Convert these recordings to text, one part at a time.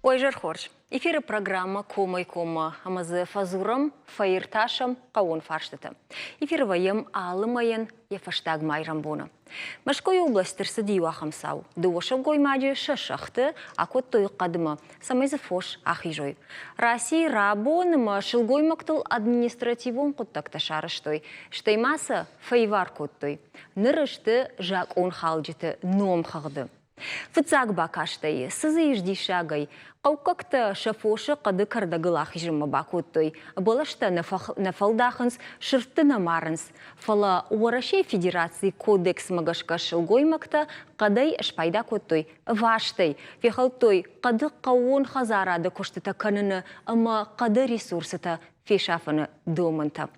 Ой, изӕр хорз. Эфиры программӕ «Комӕй-коммӕ» ӕмӕ дзы фӕдзурӕм, фӕиртасӕм хъӕууон фарстытӕ. Эфиры вӕййӕм алы мӕйӕн йӕ фӕстаг майрӕмбоны. Мӕскуыйы областы рцыд иу ахӕм цау. Дыууӕ сылгоймаджы сӕ сӕгъты акодтой хъӕдмӕ, цӕмӕй дзы фос ахизой. Раци рабонмӕ сылгоймӕгтыл административон хъуыддӕгтӕ сарӕзтой, стӕй ма сӕ фӕивар кодтой. Ныр сты закъонхалджыты номхыгъды. Фыццаг бакастӕй, цы дзы ис диссагӕй, хъӕуккӕгтӕ сӕ фосы хъӕды кӕрдӕгыл ахизынмӕ бакодтой, бӕлӕстӕ нӕ фӕлдахынц, сырдты нӕ марынц. Фӕлӕ Уӕрӕсейы Федерацийы кодексмӕ гӕсгӕ сылгоймӕгтӕ хъӕдӕй спайда кодтой вастӕй, фехӕлдтой хъӕды хъӕууон хӕдзарады куыстытӕ кӕныны ӕмӕ хъӕды ресурсытӕ фесафыны домӕнтӕ.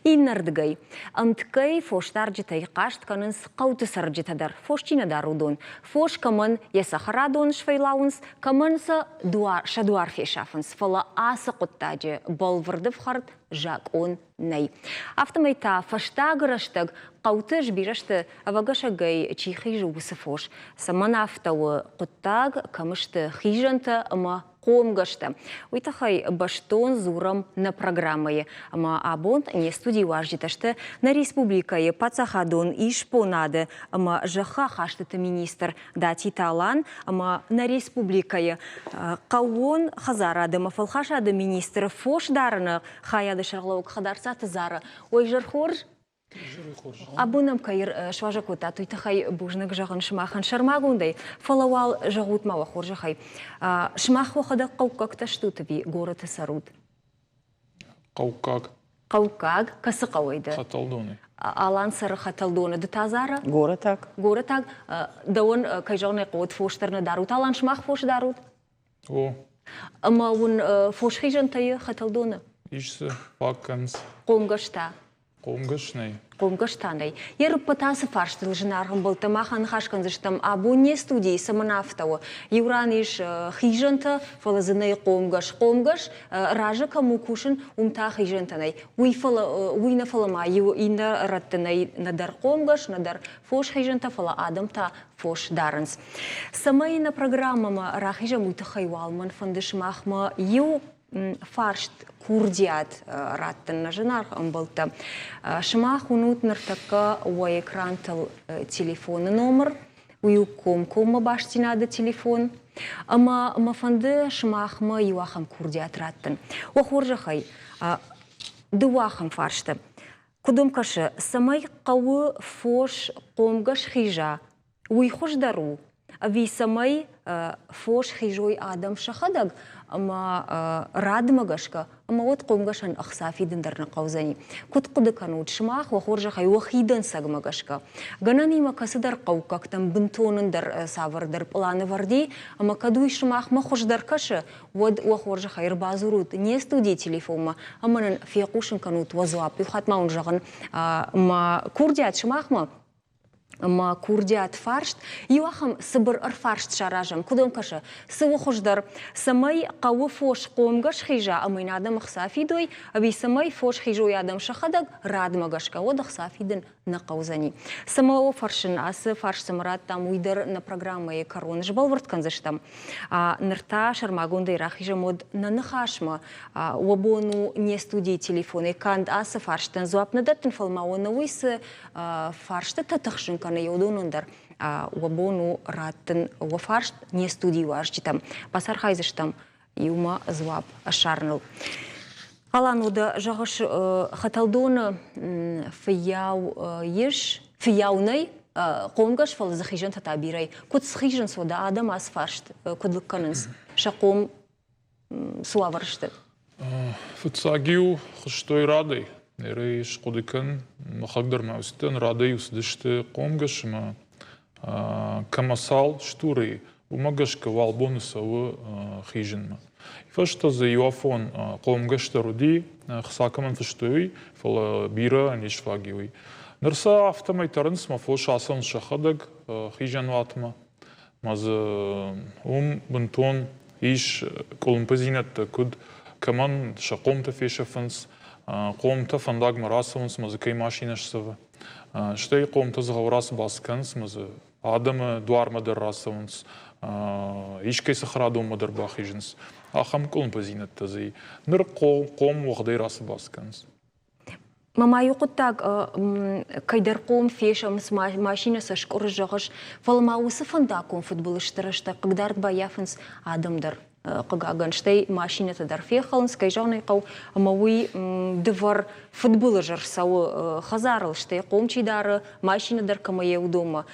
Иннӕрдыгӕй, ӕмткӕй фосдарджытӕй хъаст кӕнынц хъӕуты цӕрджытӕ дӕр, фос чи нӕ дары, уыдон. Фос кӕмӕн йӕ цӕхӕрадон сфӕйлауынц, кӕмӕн сӕ дуар, сӕ дуар фесафынц, фӕлӕ ацы хъуыддаджы бӕлвырд ӕфхӕрд закъон нӕй. Афтӕмӕй та фӕстаг рӕстӕг хъӕуты сбирӕ сты ӕвӕгӕсӕгӕй чи хизы, уыцы фос. Цӕмӕн афтӕ у хъуыддаг, кӕм сты хизӕнтӕ ӕмӕ хъомгӕстӕ. Уый тыххӕй бӕстон дзурӕм нӕ программӕйы. Ӕмӕ абон не студийы уазджытӕ сты нӕ республикӕйы паддзахадон исбонады ӕмӕ зӕххы ахастыты министр Датиты Алан ӕмӕ нӕ республикӕйы хъӕууон хӕдзарады ӕмӕ фӕлхасады министры фос дарыны хайады сӕргълӕууӕг Хӕдарцаты Зара. Уой изӕр хорз! Абон нӕм кӕй суазӕг кодтат, уый тыххӕй бузныг зӕгъын сымахӕн сӕрмагондӕй, фӕлӕ уал зӕгъут ма уӕ хорзӕхӕй, сымах уӕхӕдӕг хъӕуккӕгтӕ стут ӕви горӕты цӕрут? Хъӕуккаг. Хъӕуккаг? Кӕцы хъӕуӕй дӕ? Хӕтӕлдоны. Алан цӕры Хӕтӕлдоны. Ды та, Зара? Горӕтаг. Горӕтаг. Дӕуӕн, кӕй зӕгъын ӕй хъӕуы, фос дӕр нӕ дарут. Алан, сымах фос дарут? О. Ӕмӕ уын фосхизӕнтӕ и Хӕтӕлдоны? Ис дзы, фаг кӕнынц. Хъомгӕстӕ? Хъомгӕс нӕй. Хъомгӕстӕ нӕй. Йе рыппӕт ацы фарстыл зынаргъ ӕмбӕлттӕ мах аныхас кӕндзыстӕм абон не студийы, цӕмӕн афтӕ у. Иу ран ис хизӕнтӕ, фӕлӕ дзы нӕй хъомгӕс. Хъомгӕс разы кӕм у кусын, уым та хизӕнтӕ нӕй. Уый, фӕлӕ, уый нӕ фӕлӕ ма иу иннӕ рӕтты нӕй нӕдӕр хъомгӕс, нӕдӕр фосхизӕнтӕ, фӕлӕ адӕм та фос дарынц. Цӕмӕй нӕ программӕмӕ рахизӕм, уый тыххӕй уал мӕн фӕнды сымахмӕ иу фарст курдиат раттын, нӕ зынаргъ ӕмбӕлттӕ. Сымах уынут ныртӕккӕ уӕ экрантыл телефоны номыр, уый у комкоммӕ бастдзинады телефон. Ӕмӕ мӕ фӕнды сымахмӕ иу ахӕм курдиат раттын. Уӕ хорзӕхӕй, дыууӕ ахӕм фарсты. Куыд уӕм кӕсы, цӕмӕй хъӕуы фос хъомгӕс хиза, уый хуыздӕр у, ӕви цӕмӕй фос хизой адӕм сӕхӕдӕг ӕмӕ радмӕ гӕсгӕ, ӕмӕ уӕд хъомгӕсӕн ӕхца фидын дӕр нӕ хъӕудзӕни. Куыд хъуыды кӕнут сымах уӕ хорзӕхӕй уӕхи дӕнцӕгмӕ гӕсгӕ? Гӕнӕнимӕ кӕцыдӕр хъӕуккӕгтӕм бынтон ӕндӕр цавӕрдӕр пълан ӕвӕрд и, ӕмӕ кӕд уый сымахмӕ хуыздӕр кӕсы, уӕд уӕ хорзӕхӕй ӕрбадзурут не студийы телефонмӕ ӕмӕ нын фехъусын кӕнут уӕ дзуапп. Иу хатт ма уын зӕгъын, мӕ курдиат сымахмӕ мӕ курдиат фарст, иу ахӕм цыбыр ӕрфарст саразӕм. Куыд уӕм кӕсы, цы у хуыздӕр, цӕмӕй хъӕуы фос хъомгӕ схиза ӕмӕ йын адӕм ӕхца фидой, ӕви цӕмӕй фос хизой адӕм сӕхӕдӕг радмӕ гӕсгӕ, уӕд ӕхца фидын нӕ хъӕудзӕни. Цӕмӕ уӕ фӕрсын, ацы фарст цӕмӕ радтам, уый дӕр нӕ программӕйы кӕрон сбӕлвырд кӕндзыстӕм. Ныр та сӕрмагондӕй рахизӕм уӕд нӕ ныхасмӕ. Уӕ бон у не студийы телефонӕй канд ацы фарстӕн дзуапп нӕ дӕттын, фӕлӕ ма уӕ нӕуый цы фарстытӕ тыхсын кӕны, уыдонӕн дӕр уӕ бон у раттын уӕ фарст не студийы уазджытӕм. Бацархайдзыстӕм иумӕ дзуапп ссарыныл. Алан, уӕдӕ зӕгъыс, Хӕтӕлдоны фыййау ис, фыййау нӕй, хъомгӕс, фӕлӕ дзы хизӕнтӕ та бирӕ. Куыд схизынц уӕдӕ адӕм ацы фарст, куыд лыг кӕнынц, сӕ хъом цы уавӕры сты? Фыццаг-иу хызтой радӕй. Ныр схъуыды кӕн, мӕхӕг дӕр ма уыцыдтӕн, радӕй-иу цыдысты хъомгӕс ӕмӕ кӕмӕ цал стуры, уымӕ гӕсгӕ уал боны цӕуы хизынмӕ. Фӕстӕ дзы иу афон хъомгӕс дӕр уыди, хца кӕмӕн фыстой, уый, фӕлӕ бирӕ не сфаг и уый. Ныр сӕ афтӕмӕй тӕрынц, мӕ фос ацӕуынц сӕхӕдӕг хизӕнуатмӕ. Мӕ дзы уым бынтон ис къуылымпыдзинӕдтӕ, куыд кӕмӕн сӕ хъомтӕ фесӕфынц, хъомтӕ фӕндагмӕ рацӕуынц, мӕ дзы кӕй машинӕ сцӕвы. Стӕй хъомтӕ дзыгъӕу рацыбац кӕнынц, мӕ дзы. Адӕмы дуармӕ дӕр рацӕуынц, искӕй цӕхӕрадонмӕ дӕр бахизынц. Ахӕм къуылымпыдзинӕдтӕ дзы и. Ныр хъом уӕгъдӕй рацыбац кӕнынц. Мӕ иу хъуыддаг кӕйдӕр хъом фесӕмынц, машинӕ сӕ скъуыры, зӕгъыс, фӕлӕ ма уыцы фӕндаггон фыдбылызты рӕстӕг хъыгдард баййафынц адӕм дӕр. Хъыгагӕн, стӕй машинӕтӕ дӕр фехӕлынц, кӕй зӕгъын ӕй хъӕуы, ӕмӕ уый дывӕр фыдбылыз ӕрцӕуы хӕдзарыл, стӕй хъом чи дары, машинӕ дӕр кӕмӕ йӕ уыдонмӕ.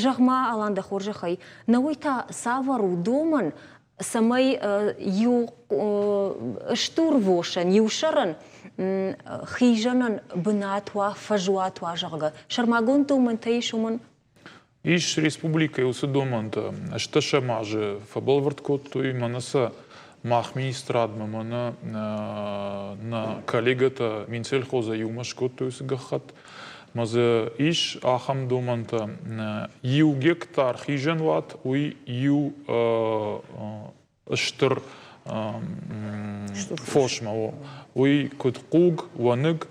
Зӕгъ-ма, Алан, дӕ хорзӕхӕй, нӕ уый та цавӕр у домӕн, цӕмӕй иу стурвосӕн, иу сӕрӕн хизӕнӕн бынат уа, фӕзуат уа, зӕгъгӕ, сӕрмагонд домӕнтӕ ис уымӕн? Ис республикӕйы уыцы домӕнтӕ. Ӕстдӕсӕм азы фӕбӕлвырд кодтой, мӕнӕ сӕ мах министрадмӕ, мӕнӕ нӕ коллегӕтӕ Минсельхозӕй иумӕ скодтой уыцы гӕххӕтт. Мӕ дзы ис ахӕм домӕнтӕ: иу гектар хизӕнуат, уый иу стыр фосмӕ у. Уый куыд хъуг, уӕныг,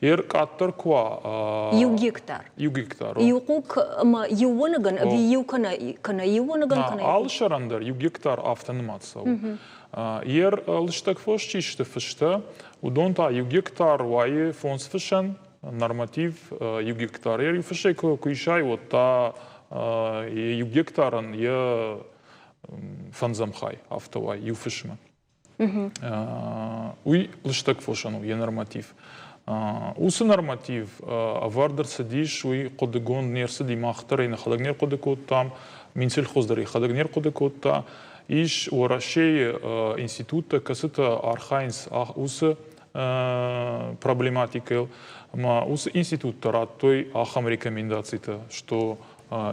ер къаддӕр куы уа. Иу гектар. Иу гектар. Иу хъуг ӕмӕ иу уӕныгӕн ӕви иу кӕнӕ кӕнӕ иу уӕныгӕн кӕнӕ. Алы сӕрӕн дӕр иу гектар афтӕ нымад цӕуы. Ер лыстӕг фос чи сты фыстӕ, уыдон та иу гектар уайы фондз фысӕн, норматив иу гектар. Ер иу фысӕй куы исай, уӕд та иу гектарӕн йӕ фӕндзӕм хай афтӕ уа иу фысмӕ. Уый лыстӕг фосӕн у йӕ норматив. Уыцы норматив ӕвӕрд ӕрцыдис, уый хъуыдыгонд не рцыди, мах дӕр ӕй нӕхӕдӕг не рхъуыды кодтам, Минсельхоз дӕр йӕхӕдӕг не рхъуыды кодта. Ис Уӕрӕсейы институттӕ, кӕцытӕ архайынц уыцы проблематикӕйыл. Ӕмӕ уыцы институттӕ радтой ахӕм рекомендацитӕ, что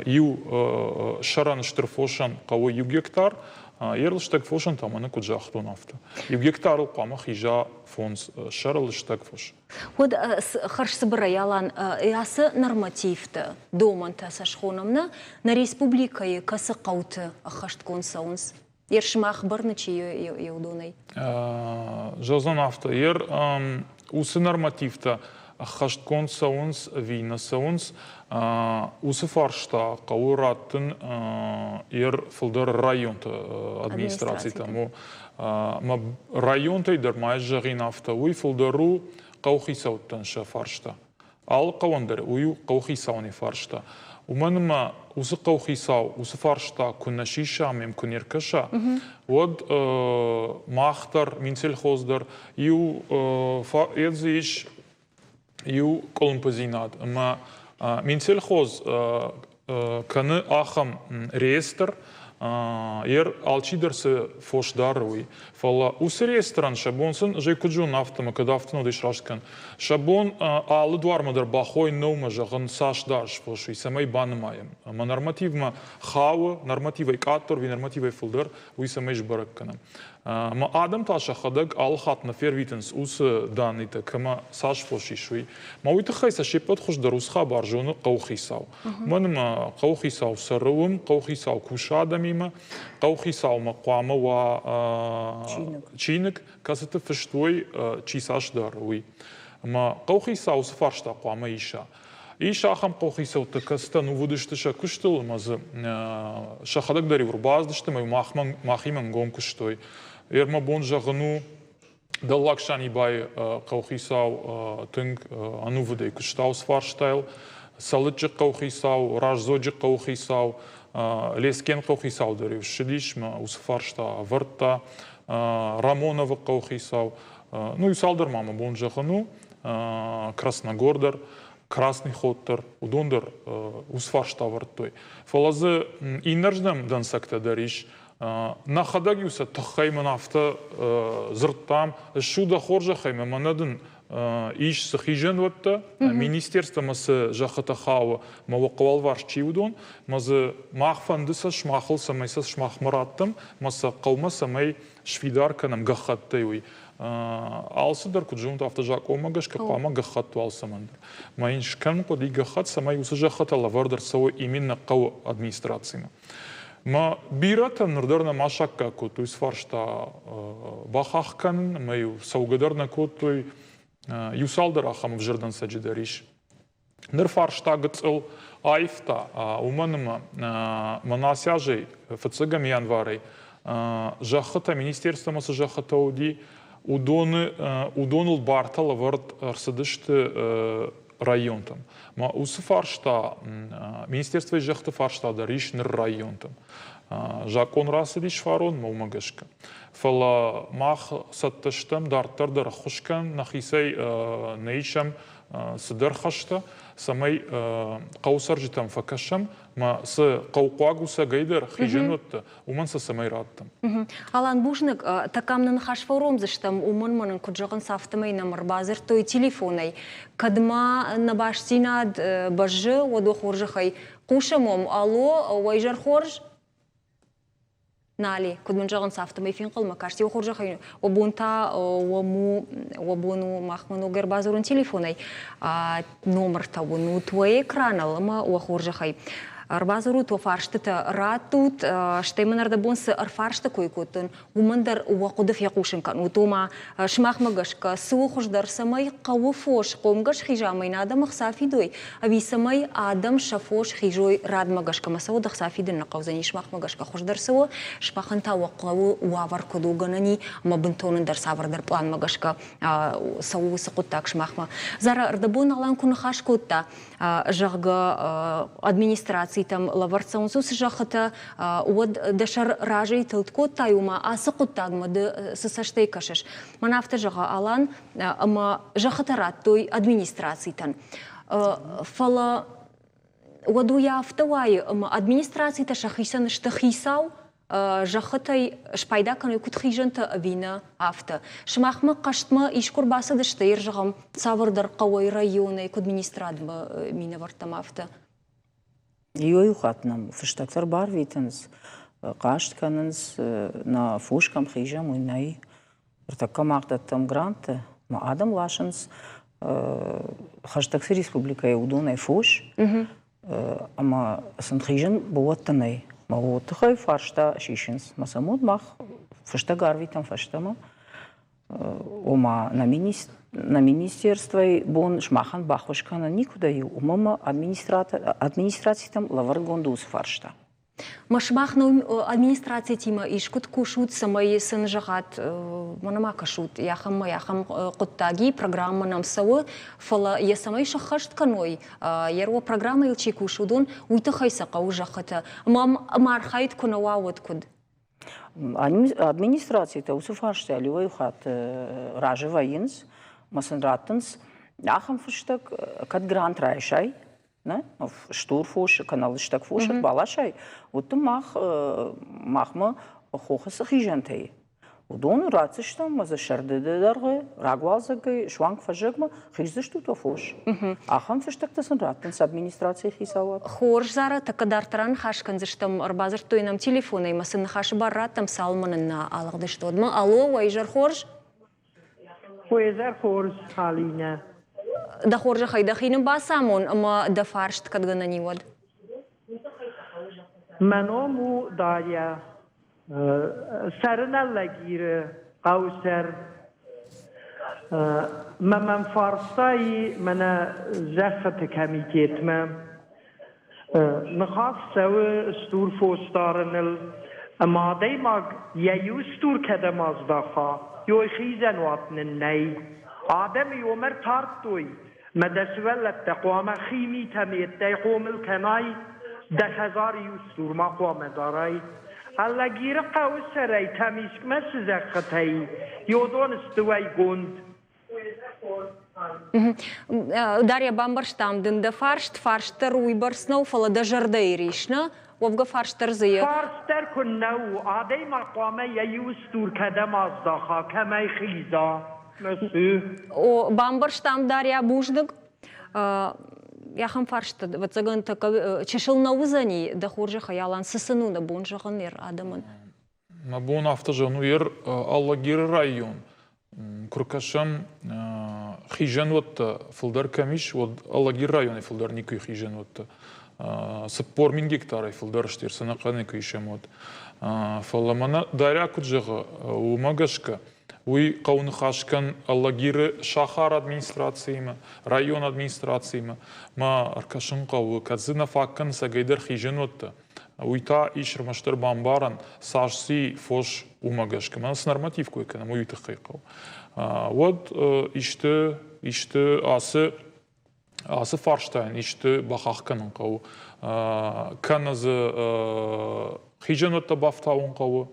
иу сӕрӕн стыр фосӕн хъӕуы иу гектар, йе лыстӕг фосӕн та мӕнӕ куыд загътон, афтӕ. Иу гектарыл хъуамӕ хиза фондз сӕры лыстӕг фос. Уӕд хӕрзцыбырӕй, Алан, ацы нормативтӕ, домӕнтӕ сӕ схонӕм нӕ, нӕ республикӕйы кӕцы хъӕуты ӕххӕстгонд цӕуынц? Ер сымах бӕрны чи уыдонӕй? Зӕгъдзӕн афтӕ. Ер уыцы нормативтӕ ӕххӕстгонд цӕуынц ӕви нӕ цӕуынц, уыцы фарста хъӕуы раттын ер фылдӕр районты администрацитӕм. Мӕ районтӕй дӕр ма ӕз зӕгъин афтӕ, уый фылдӕр у хъӕухицӕуттӕн сӕ фарста. Алы хъӕуӕн дӕр уый у хъӕухицауӕн йӕ фарста. Уымӕн ӕмӕ уыцы хъӕухицау уыцы фарста куы нӕ сиса ӕмӕ йӕм куы не ркӕса, уӕд мах дӕр, Минсельхоз дӕр, иу дзы ис иу къуылымпыдзинад, ӕмӕ Минсельхоз кӕны ахӕм реестр, ер алчидӕр цы фос дары, уый. Фӕлӕ уыцы реестрӕн сӕ бон сын, ӕз ӕй куыд зонын, афтӕ кӕд афтӕ нӕ сраст кӕн, сӕ бон алы дуармӕ дӕр бахойын нӕу мӕ зӕгъын, цас дарыс фос, уый, цӕмӕй банымайӕм. Ӕмӕ нормативмӕ хауы, нормативӕй къаддӕр, уый нормативӕй фылдӕр, уый цӕмӕй сбӕрӕг кӕнӕм. Ӕмӕ адӕм та сӕхӕдӕг алы хатт нӕ фервитынц уыцы данныйтӕ, кӕмӕ цас фос ис, уый. Мӕ уый тыххӕй сӕ се ппӕт хуыздӕр уыцы хабар зоны хъӕуыхицау. Уымӕн ӕмӕ хъӕуыхицау цӕры уым, хъӕуыхицау кусы адӕмимӕ, хъӕуыхицаумӕ хъуамӕ уа чиныг, кӕцыты фыст уой, чи цас дары, уый. Ӕмӕ хъӕуыхицау уыцы фарста хъуамӕ иса. Ис ахӕм хъӕухицӕуттӕ, кӕцытӕ ныууыдысты сӕ куыстыл ӕмӕ дзы сӕхӕдӕг дӕр-иу ӕрбацыдысты ӕмӕ махимӕ ӕнгом куыстой. Ер мӕ бон зӕгъын у, Дӕллаг Санибайы хъӕухицау тынг ӕнувыдӕй куыста уыцы фарстайыл. Цӕлыччы хъӕухицау, Раздзоджы хъӕухицау, Лескен хъӕухицау дӕр-иу ссыдис мӕ уыцы фарста ӕвӕрдта. Рамоновы хъӕухицау, ну иу цалдӕр ма мӕ бон зӕгъын у, Красногор дӕр, Красный Ход дӕр, уыдон дӕр уыцы фарста ӕвӕрдтой. Фӕлӕ дзы иннӕрдӕм дӕнцӕгтӕ дӕр ис. Нӕхӕдӕг-иу сӕ тыххӕй мын афтӕ дзырдтам, ссу дӕ хорзӕхӕй мӕ мӕнӕ дын ис цы хизӕнуӕттӕ, министерствомӕ цы зӕххытӕ хауы, мӕ уӕ хъӕуалварс чи уыдон, мӕ дзы мах фӕнды сӕ сымахыл, цӕмӕй сӕ сымахмӕ раттӕм, мӕ сӕ хъӕумӕ цӕмӕй сфидар кӕнӕм гӕххӕттӕй уый. Алцыдӕр куыд зонут, афтӕ закъонмӕ гӕсгӕ хъуамӕ гӕххӕтт уа алцӕмӕн дӕр. Мӕ йын скӕнын хъуыди гӕххӕтт, цӕмӕй уыцы зӕххытӕ лӕвӕрд ӕрцӕуой именно хъӕуы администрацимӕ. Мӕ бирӕтӕ ныр дӕр нӕма саккаг кодтой уыцы фарста бахахх кӕнын, ӕмӕ-иу цӕугӕ дӕр нӕ кодтой. Иу цалдӕр ахӕм ӕвзӕр дӕнцӕджы дӕр ис. Ныр фарста гыццыл аивта, уымӕн ӕмӕ мӕн ацы азӕй, фыццӕгӕм январӕй, зӕххытӕ, министерствомӕ цы зӕххытӕ уыди, уыдоны, уыдоныл бартӕ лӕвӕрд ӕрцыдысты районтӕм. Ма уыцы фарста, министерствойы зӕххыты фарста дӕр ис ныр районтӕм. Закъон рацыдис фарон, уымӕ гӕсгӕ. Фӕлӕ мах цӕттӕ стӕм дарддӕр дӕр ӕххуыс кӕнын, нӕхицӕй нӕ исӕм цыдӕр хӕстӕ, цӕмӕй хъӕуы цӕрджытӕм фӕкӕсӕм, ма цы хъӕухъуаг у цӕгӕйдӕр хизӕнуӕттӕ, уымӕн сӕ цӕмӕй раттӕм. Алан, бузныг. Тӕккӕ нӕ ныхас фӕуромдзыстӕм, уымӕн мӕ нын куыд зӕгъынц, афтӕмӕй нӕм ӕрбадзырдтой телефонӕй. Кӕд ма нӕ бастдзинад бӕззы, уӕд уӕ хорзӕхӕй хъусӕм уӕм. Алло, уӕ изӕр хорз? Нали, куыд мын зӕгъынц, афтӕмӕй фенхъӕлмӕ касти. Уӕ хорзӕхӕй, уӕ бон та уӕм у, уӕ бон у махмӕ ног ӕрбадзурын телефонӕй. Номыртӕ уынут уӕ экраныл ӕмӕ уӕ хорзӕхӕй ӕрбадзурут, уӕ фарстытӕ раттут, стӕй мын ӕрдӕбон цы ӕрфарсты кой кодтон, уымӕн дӕр уӕ хъуыды фехъусын кӕнут. Ома, сымахмӕ гӕсгӕ, цы у хуыздӕр, цӕмӕй хъӕуы фос хъомгӕс хиза ӕмӕ йын адӕм ӕхца фидой, ӕви цӕмӕй адӕм сӕ фос хизой радмӕ гӕсгӕ ӕмӕ сӕ уӕд ӕхца фидын нӕ хъӕудзӕни, сымахмӕ гӕсгӕ хуыздӕр цы у, сымахӕн та уӕ хъӕуы уавӕр куыд у гӕнӕн и, ӕмӕ бынтон ӕндӕр цавӕрдӕр пъланмӕ гӕсгӕ цӕуы уыцы хъуыддаг сымахмӕ. Зара, ӕрдӕбон Алан куы ныхас кодта, зӕгъгӕ, администрацитӕм лӕвӕрд цӕуынц уыцы зӕххытӕ, уӕд дӕ сӕр разӕй тылд кодтай, ома ацы хъуыддагмӕ ды цы цӕстӕй кӕсыс? Мӕн афтӕ зӕгъы Алан, ӕмӕ зӕххытӕ радтой администрацитӕн. Фӕлӕ уӕд уый афтӕ уайы, ӕмӕ администрацитӕ сӕхицӕн сты хицау, зӕххытӕй спайда кӕной куыд хизӕнтӕ ӕви нӕ, афтӕ. Сымахмӕ хъӕстмӕ искуы ӕрбацыдысты, ир зӕгъӕм, цавӕрдӕр хъӕуӕй, районӕй, куыд министрадмӕ минӕвӕрттӕм, афтӕ? Иуӕй-иу хатт нӕм фыстӕгтӕ ӕрбарвитынц, хъаст кӕнынц, нӕ фос кӕм хизӕм, уый нӕй. Ныртӕккӕ мах дӕттӕм гранттӕ, ӕмӕ адӕм ласынц хӕстӕг цы республикӕйы, уыдонӕй фос, ӕмӕ сын хизын бынӕттӕ нӕй. Мӕ уый тыххӕй фарста сисынц. Мӕ сӕм уӕд мах фыстӕг арвитӕм фӕстӕмӕ, ома нӕ министерствойы бон сымахӕн баххуыс кӕнын никуыдӕй у, уымӕ ӕмӕ администрацитӕм лӕвӕрдгонд у уыцы фарста. Ма сымах администрацитимӕ искуыд кусут, цӕмӕй сын зӕгъат, мӕнӕ ма кӕсут, ахӕм ахӕм хъуыддаги программӕ нӕм цӕуы, фӕлӕ йӕ цӕмӕй сӕххӕст кӕной, йӕ программӕйыл чи кусы, уыдон, уый тыххӕй сӕ хъӕуы зӕххытӕ. Ӕмӕ архайд куы нӕ уа, уӕд куыд? Администрацитӕ уыцы фарстӕ иуӕй хатт разы вӕййынц, ӕмӕ сын раттынц ахӕм фыстӕг, кӕд грант райсай, нӕ стур фосы кӕнӕ лыстӕг фосы баласай, уӕд дын мах махмӕ хохы цы хизӕнтӕ и, уыдон ратдзыстӕм ӕмӕ дзы сӕрды дӕргъы, рагуалдзӕгӕй суанг фӕззӕгмӕ хиздзыстут уӕ фос. Ахӕм фыстӕгтӕ сын раттынц администрацийы хицауад. Хорз, Зара, тӕккӕ дарддӕр аныхас кӕндзыстӕм. Ӕрбадзырдтой нӕм телефонӕй ӕмӕ сын ныхасы бар раттӕм, цалынмӕ нын нӕ алыгъдысты, уӕдмӕ. Алло, уӕ изӕр хорз! Уӕ хорз, Алинӕ. Дӕ хорзӕхӕй дӕхи нын бацамон ӕмӕ дӕ фарст кӕд гӕнӕн и, уӕд. Мӕ ном у Дарья. Цӕрын Алагиры хъӕусӕр. Мӕ мӕм фарста и мӕнӕ зӕххыты комитетмӕ. Ныхас цӕуы стур фос дарыныл, ӕмӕ адӕймаг йӕ иу стур кӕдӕм аздаха, йой хизӕнуат нын нӕй. Адӕмы йомӕ ртардтой, мӕ дӕ сывӕллӕттӕ хъуамӕ хи митӕ-меттӕй хъомыл кӕнай, дӕ хӕдзары иу стур ма хъуамӕ дарай. Алагиры хъӕуы сӕрӕй Тӕмискъмӕ цы зӕххытӕ и, йодон сты уӕйгонд. Дарья, бамбӕрстам дын дӕ фарст. Фарст дӕр уыйбӕрц нӕу, фӕлӕ дӕ зӕрдӕйы рис, нӕ? Уӕвгӕ фарст дӕр дзы и. Фарст дӕр куыннӕ у. Адӕймаг хъуамӕ йӕ иу стур кӕдӕм аздаха, кӕмӕй хиза. О, бамбӕрстам, Дарья, бузныг. Ахӕм фарст, ӕвӕццӕгӕн, чысыл нӕ уыдзӕни, дӕ хорзӕхӕй, Алан, цы сын у нӕ бон зӕгъын адӕмӕн? Мӕ бон афтӕ зӕгъын у, ер Алагиры район куы ркӕсӕм, хизӕнуӕттӕ фылдӕр кӕм ис, уӕд Алагиры районӕй фылдӕр никуы хизӕнуӕттӕ. 40 000 гектарӕй фылдӕр сты, ӕрцӕнӕхъӕнӕй куы исӕм, уӕд. Фӕлӕ мӕнӕ Дарья куыд зӕгъы, уымӕ гӕсгӕ. Уый хъӕуы ныхас кӕн Алагиры сахары администрациимӕ, районы администрациимӕ. Ма ӕркӕсын хъӕуы, кӕд дзы нӕ фаг кӕны цӕгӕйдӕр хизӕнуӕттӕ. Уый та ис ӕрмӕстдӕр бамбарӕн, цас си фос, уымӕ гӕсгӕ. Мӕнӕ цы норматив кой кӕнӕм, уый тыххӕй хъӕуы. Уӕд исты, исты ацы ацы фарстайӕн исты бахахх кӕнын хъӕуы, кӕнӕ дзы хизӕнуӕттӕ бафтауын хъӕуы,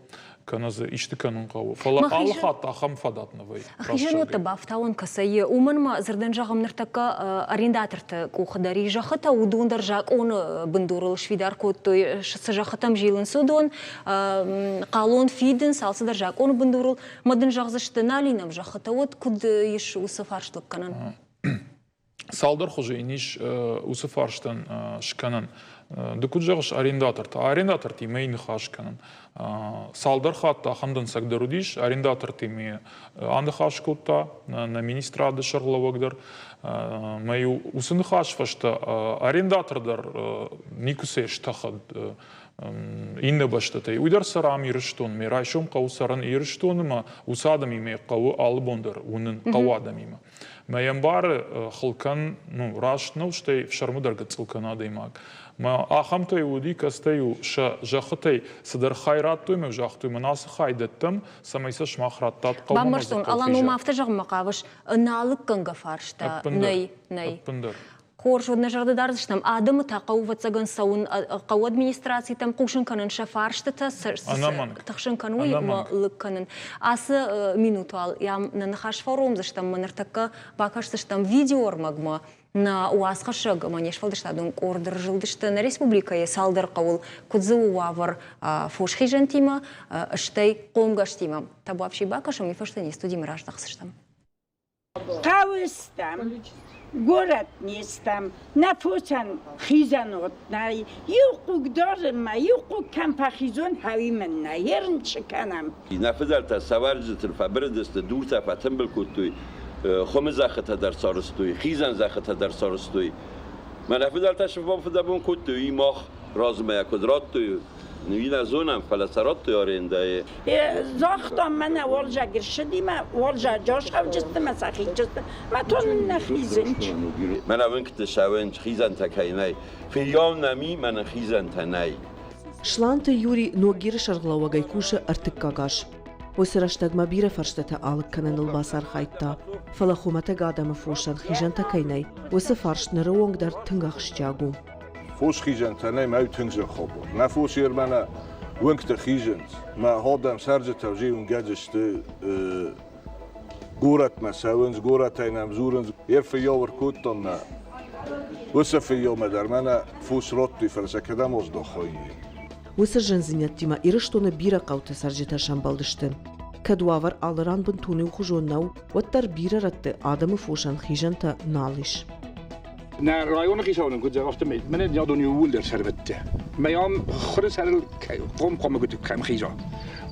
кӕнӕ дзы исты кӕнын хъӕуы. Фӕлӕ алы хатт ахӕм фадат нӕ вӕййы. Хизӕнуӕттӕ бафтауын кӕцӕй, уымӕн ма дзырдӕн зӕгъӕм, ныртӕккӕ арендаторты къухы дӕр и зӕххытӕ, уыдон дӕр закъоны бындурыл сфидар кодтой, цы зӕххытӕм зилынц, уыдон хъалон фидынц, алцыдӕр закъоны бындурыл. Мӕ дын зӕгъдзысты, нал и нӕм зӕххытӕ, уӕд куыд ис уыцы фарст лыг кӕнӕн? Цалдӕр хуызы йын ис уыцы фарстӕн скӕнӕн. Ды куыд зӕгъыс, арендатортӕ? Арендатортимӕ ныхас кӕнын. Цалдӕр хатты ахӕм дӕнцӕг дӕр уыдис, арендатортимӕ аныхас кодта нӕ министрады сӕргълӕууӕг дӕр. Мӕ-иу уыцы ныхас фӕстӕ арендатор дӕр никуыцӕй стӕхӕд иннӕ бӕстӕтӕй. Уый дӕр цӕрӕм Ирыстонмӕ. Райсом хъӕуы цӕрын Ирыстоны мӕ уыцы адӕмимӕ хъӕуы алы бон дӕр уынын хъӕуы адӕмимӕ. Мӕ йӕ ӕмбары, хыл кӕн, ну, раст нӕу, стӕй фсӕрмы дӕр гыццыл кӕн адӕймаг. Мӕ ахӕмтӕй уыди, кӕцытӕ-иу сӕ зӕххытӕй цыдӕр хай радтой мӕ загътой, мӕн ацы хай дӕттӕм, цӕмӕй сӕ сымах раттат хъӕумӕ. Бамбӕрстон, Алан, уым афтӕ зӕгъынмӕ хъавыс, ӕнӕлыггӕнгӕ фарста нӕй, нӕй. Ӕппындӕр. Хорз, уӕд нӕ зӕрдӕ дардзыстӕм, адӕмы та хъӕуы, ӕвӕццӕгӕн, цӕуын хъӕуы администрацитӕм, хъусын кӕнын сӕ фарстытӕ, тыхсын кӕнын, уый ӕмӕ лыг кӕнын. Ацы минут уал йӕм нӕ ныхас фӕуромдзыстӕм ӕмӕ ныртӕккӕ бакӕсдзыстӕм видеоӕрмӕгмӕ. Нӕ уацхӕссӕг ӕмӕ не сфӕлдыстадон къорд ӕрзылдысты нӕ республикӕйы цалдӕр хъӕуыл, куыд дзы у уавӕр фосхизӕнтимӕ, стӕй хъомгӕстимӕ. Табуафси бакӕсӕм, уый фӕстӕ не студимӕ раздӕхдзыстӕм. Хъӕуы стӕм, горӕт не стӕм, нӕ фосӕн хизӕнуат нӕй, иу хъуг дарынмӕ, иу хъуг кӕм фӕхизон, хауи мын нӕй, ерынчы кӕнӕм. Нӕ фыдӕлтӕ сӕвӕрджытыл фӕбырыдысты, дуртӕ фӕтымбыл кодтой, хуымы зӕххытӕ дӕр сарӕзтой, хизӕн зӕххытӕ дӕр сарӕзтой. Мӕнӕ фыдӕлтӕ фыдӕбон кодтой, уый мах размӕ куыд радтой, Уый нӕ зонӕм, фӕлӕ сӕ радтой арендӕйы. Загътам, мӕнӕ уалзӕг ӕрцыди мӕ уалзӕджы асхауджысты мӕ сӕхиджысты, мӕ тонын нӕ хизынч. Мӕнӕ уынгты сӕвынч, хизӕнтӕ кӕй нӕй. Фыййау нӕм и, мӕнӕ хизӕнтӕ нӕй. Сланты Юрий Ногиры сӕргълӕууӕгӕй кусы ӕртыккаг аз. Уыцы рӕстӕгмӕ бирӕ фӕрстытӕ алыг кӕныныл бацархайдта, фӕлӕ хуымӕтӕг адӕмы фосӕн хизӕнтӕ кӕй нӕй, уыцы фарст ныры онг дӕр тынг ахсджиаг у. Фос хизӕнтӕ нӕй, мӕ тынг зын хабар. Нӕ фос ермӕ нӕ уынгты хизынц. Мӕ адӕм цӕрджытӕ уже уынгӕджы сты горӕтмӕ цӕуынц, горӕтӕй нӕм дзурынц. Ер фыййау ӕркодтон нӕ уыцы фыййаумӕ дӕр мӕнӕ фос радтой, фӕлӕ сӕ кӕдӕм аздахай? Уыцы зындзинӕдтимӕ Ирыстоны бирӕ хъӕуты цӕрджытӕ сӕмбӕлдысты. Кӕд уавӕр алы ран бынтон иухуызон нӕу, уӕддӕр бирӕ рӕтты адӕмы фосӕн хизӕнтӕ нал ис. Нӕ районы хицау нын куыд зӕгъы, афтӕмӕй мӕнӕ адон иууылдӕр сӕрвӕттӕ. Мӕ ам хуры сӕрыл хъом-хъомы куыд кӕм хиза.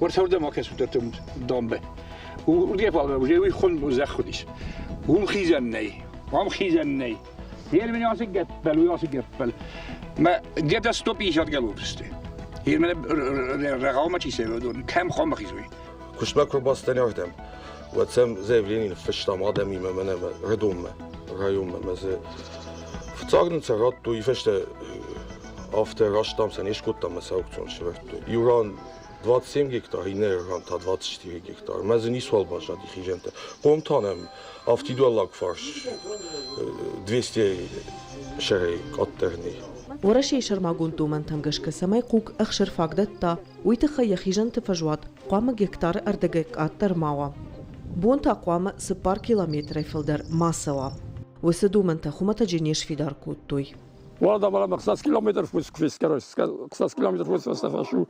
Уӕртӕ уырдӕм акӕсут ӕртӕ дамбы. Уырдыгӕй фалӕ уже уый хуын зӕхх уыдис. Уым хизӕн нӕй, ам хизӕн нӕй. Hier min ацы гӕппӕл, уый ацы гӕппӕл. Мӕ где-то 150 голов сты. Hier мӕ рӕгъаумӕ чи цӕуы, уыдон кӕм хъуамӕ хизой? Куыстмӕ куы рбацыдтӕн ардӕм, уӕд сӕм заявление ныффыстам адӕмимӕ мӕнӕ районмӕ, районмӕ мӕ дзы фыццаг нын сӕ радтой, фӕстӕ афтӕ раст дам сӕ не скодтам мӕ сӕ аукцион сӕвӕрдтой. Иу ран 27 гектар, иннӕ ран та 24 гектар. Мӕ дзы ницуал баззади хизӕнтӕ. Хъом та нӕм афтид уӕллаг фарс 200 сӕрӕй къаддӕр нӕй. Уӕрӕсейы сӕрмагонд домӕнтӕм гӕсгӕ цӕмӕй хъуг ӕхсырфаг дӕтта, уый тыххӕй йӕ хизӕнты фӕзуат хъуамӕ гектары ӕрдӕгӕй къаддӕр ма уа. Бон та хъуамӕ 4 километрӕй фылдӕр ма цӕуа. Уыцы домӕнтӕ хуымӕтӕджы не сфидар кодтой. Уӕдӕ 6 километр 6 километр фу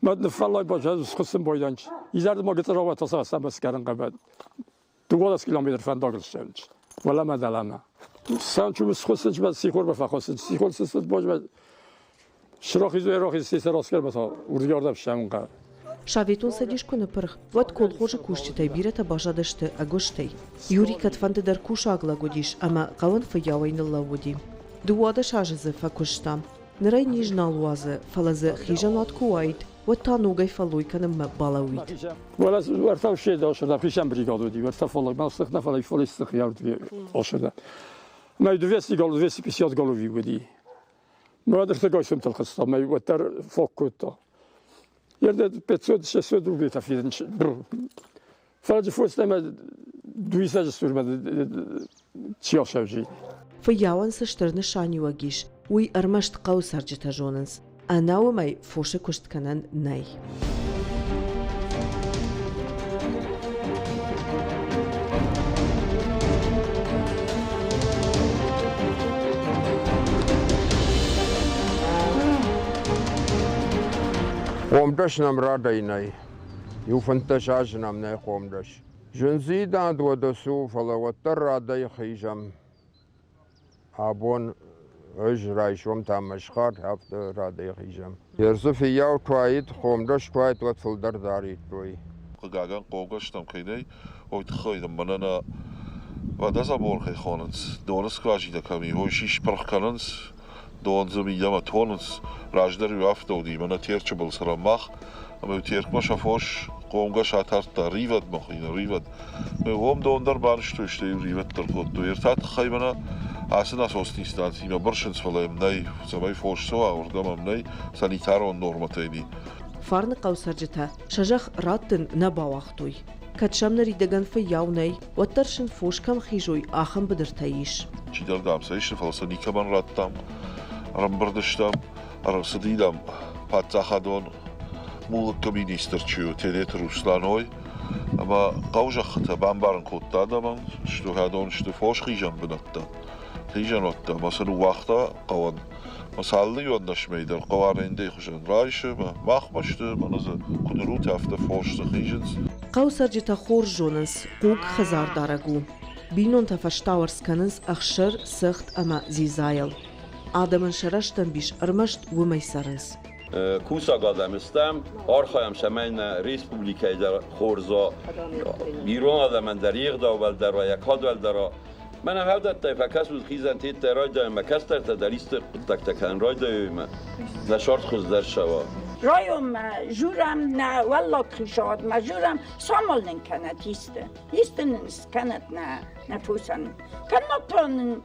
мӕ ныффӕллай баззад схуыссын бойданч. Изӕрды ма гыцъыра уӕтаса сӕмӕскӕрын хъӕбӕт. 12 километр фӕндагыл ссӕуынц. Уӕлӕмӕ дӕлӕмӕ. Сӕнчу схуыссынч мӕ сихормӕ фӕхуыссынч. Сихор сысыд божмӕ срохиз рохиз сисӕроскер мӕ уырдыгӕрдӕм ссӕуын хъӕуы. Советон Цӕдис куы ныппырх, уӕд колхозы кусджытӕй бирӕтӕ баззадысты ӕгуыстӕй. Юрий кӕдфӕнды дӕр кусаг лӕг уыдис ӕмӕ хъӕуӕн фыййауӕй ныллӕууыди. 12 азы дзы фӕкуыста. Ныр ӕй низ нал уадзы, фӕлӕ дзы хизӕнуат куы уаид, уӕд та ногӕй фӕллой кӕнынмӕ балӕууид. Уӕртӕ ссед ӕсырда, хицӕн бригад уыди, уӕртӕ фӕллой, мах сых нӕ фӕлӕ фӕллой сых ӕсырда. Мӕ 200 гал, 250 голови уыди. Мӕ ӕртыгай сумтыл хызта, мӕ уӕддӕр фог кодта. Ерде 500-600 рублей фидын. Фӕлӕ фос ӕмӕ дуисӕджы стурмӕ чи ӕхсӕвзи. Фыййауӕн цы стыр нысаниуӕг ис, уый ӕрмӕст хъӕуы цӕрджытӕ зонынц. Ӕнӕ уымӕй фосы куыст кӕнӕн нӕй. Хъомгӕс нӕм радӕй нӕй. Иу 15 азы нӕм нӕй хъомгӕс. Зындзинад уӕдӕ цы у, фӕлӕ уӕддӕр радӕй хизӕм. Абон ӕз райсом та мӕсхъӕд афтӕ радӕй хизӕм. Ерсы фыййау куы уаид, хъомгӕс куы уаид, уӕд фылдӕр дариккой. Хъыгагӕн, хъомгӕстӕм кӕй нӕй, уый тыххӕй дын мӕнӕ нӕ водозабор кӕй хонынц, доны скважинӕ кӕм и, уый сис пырх кӕнынц, дон дзы мидӕмӕ тонынц. Раздӕр-иу афтӕ уыди, мӕнӕ Терчы был цӕрӕм мах, ӕмӕ-иу Теркмӕ сӕ фос хъомгӕс атардта, ривӕдмӕ хуыйны, ривӕд. Уым дон дӕр банызтой, стӕй-иу ривӕд дӕр кодтой. Ӕртӕ тыххӕй мӕнӕ ацы насосты станцимӕ бырсынц, фӕлӕ йӕм нӕй, цӕмӕй фос цӕуа, уырдӕм ӕм нӕй санитарон нормӕтӕй ни. Фарныхъӕу цӕрджытӕ сӕ зӕхх раттын нӕ бауагътой. Кӕд сӕм ныридӕгӕн фыййау нӕй, уӕддӕр сын фос кӕм хизой, ахӕм быдыртӕ ис. Чидӕр, дам, сӕ исы, фӕлӕ сӕ никӕмӕн радтам. Ӕрӕмбырд стӕм, ӕрцыди, дам, паддзахадон мулкы министр чи у, Тедеты Русланой, ӕмӕ хъӕузӕххытӕ бамбарын кодта адӕмӕн, стурӕдон сты фосхизӕн бынӕттӕ, хизӕнуӕттӕ, ӕмӕ сӕ ныууагъта хъӕуӕн. Ӕмӕ сӕ алы иуӕндӕсмӕй дӕр хъӕу арендӕйы хуызӕн райсы, ӕмӕ махмӕ сты, мӕнӕ дзы куыд рут, афтӕ фос дзы хизынц. Хъӕуы цӕрджытӕ хорз зонынц, хъуг хӕдзардарӕг у. Бинонтӕ фӕстауӕрц кӕнынц ӕхсыр, цыхт ӕмӕ дзидзайыл. Адӕмӕн сӕ рӕстӕмбис ӕрмӕст уымӕй цӕрынц. Кусӕг адӕм стӕм, архайӕм, цӕмӕй нӕ республикӕйы дӕр хорз уа, ирон адӕмӕн дӕр йе гъдаубӕл дӕр уа, йӕ кадбӕл дӕр уа. Мӕнӕ хӕдӕттӕй фӕкӕсут хизӕнтеттӕ райдайӕм, мӕ кӕстӕртӕ дӕр исты хъуыддӕгтӕ кӕнын райдайой ӕмӕ нӕ цард хуыздӕр цӕуа. Районмӕ журам, нӕ уӕллаг хицауадмӕ журам, самал нын кӕнӕт исты. Исты нын скӕнӕт нӕ, нӕ фосӕн. Кӕннод та нын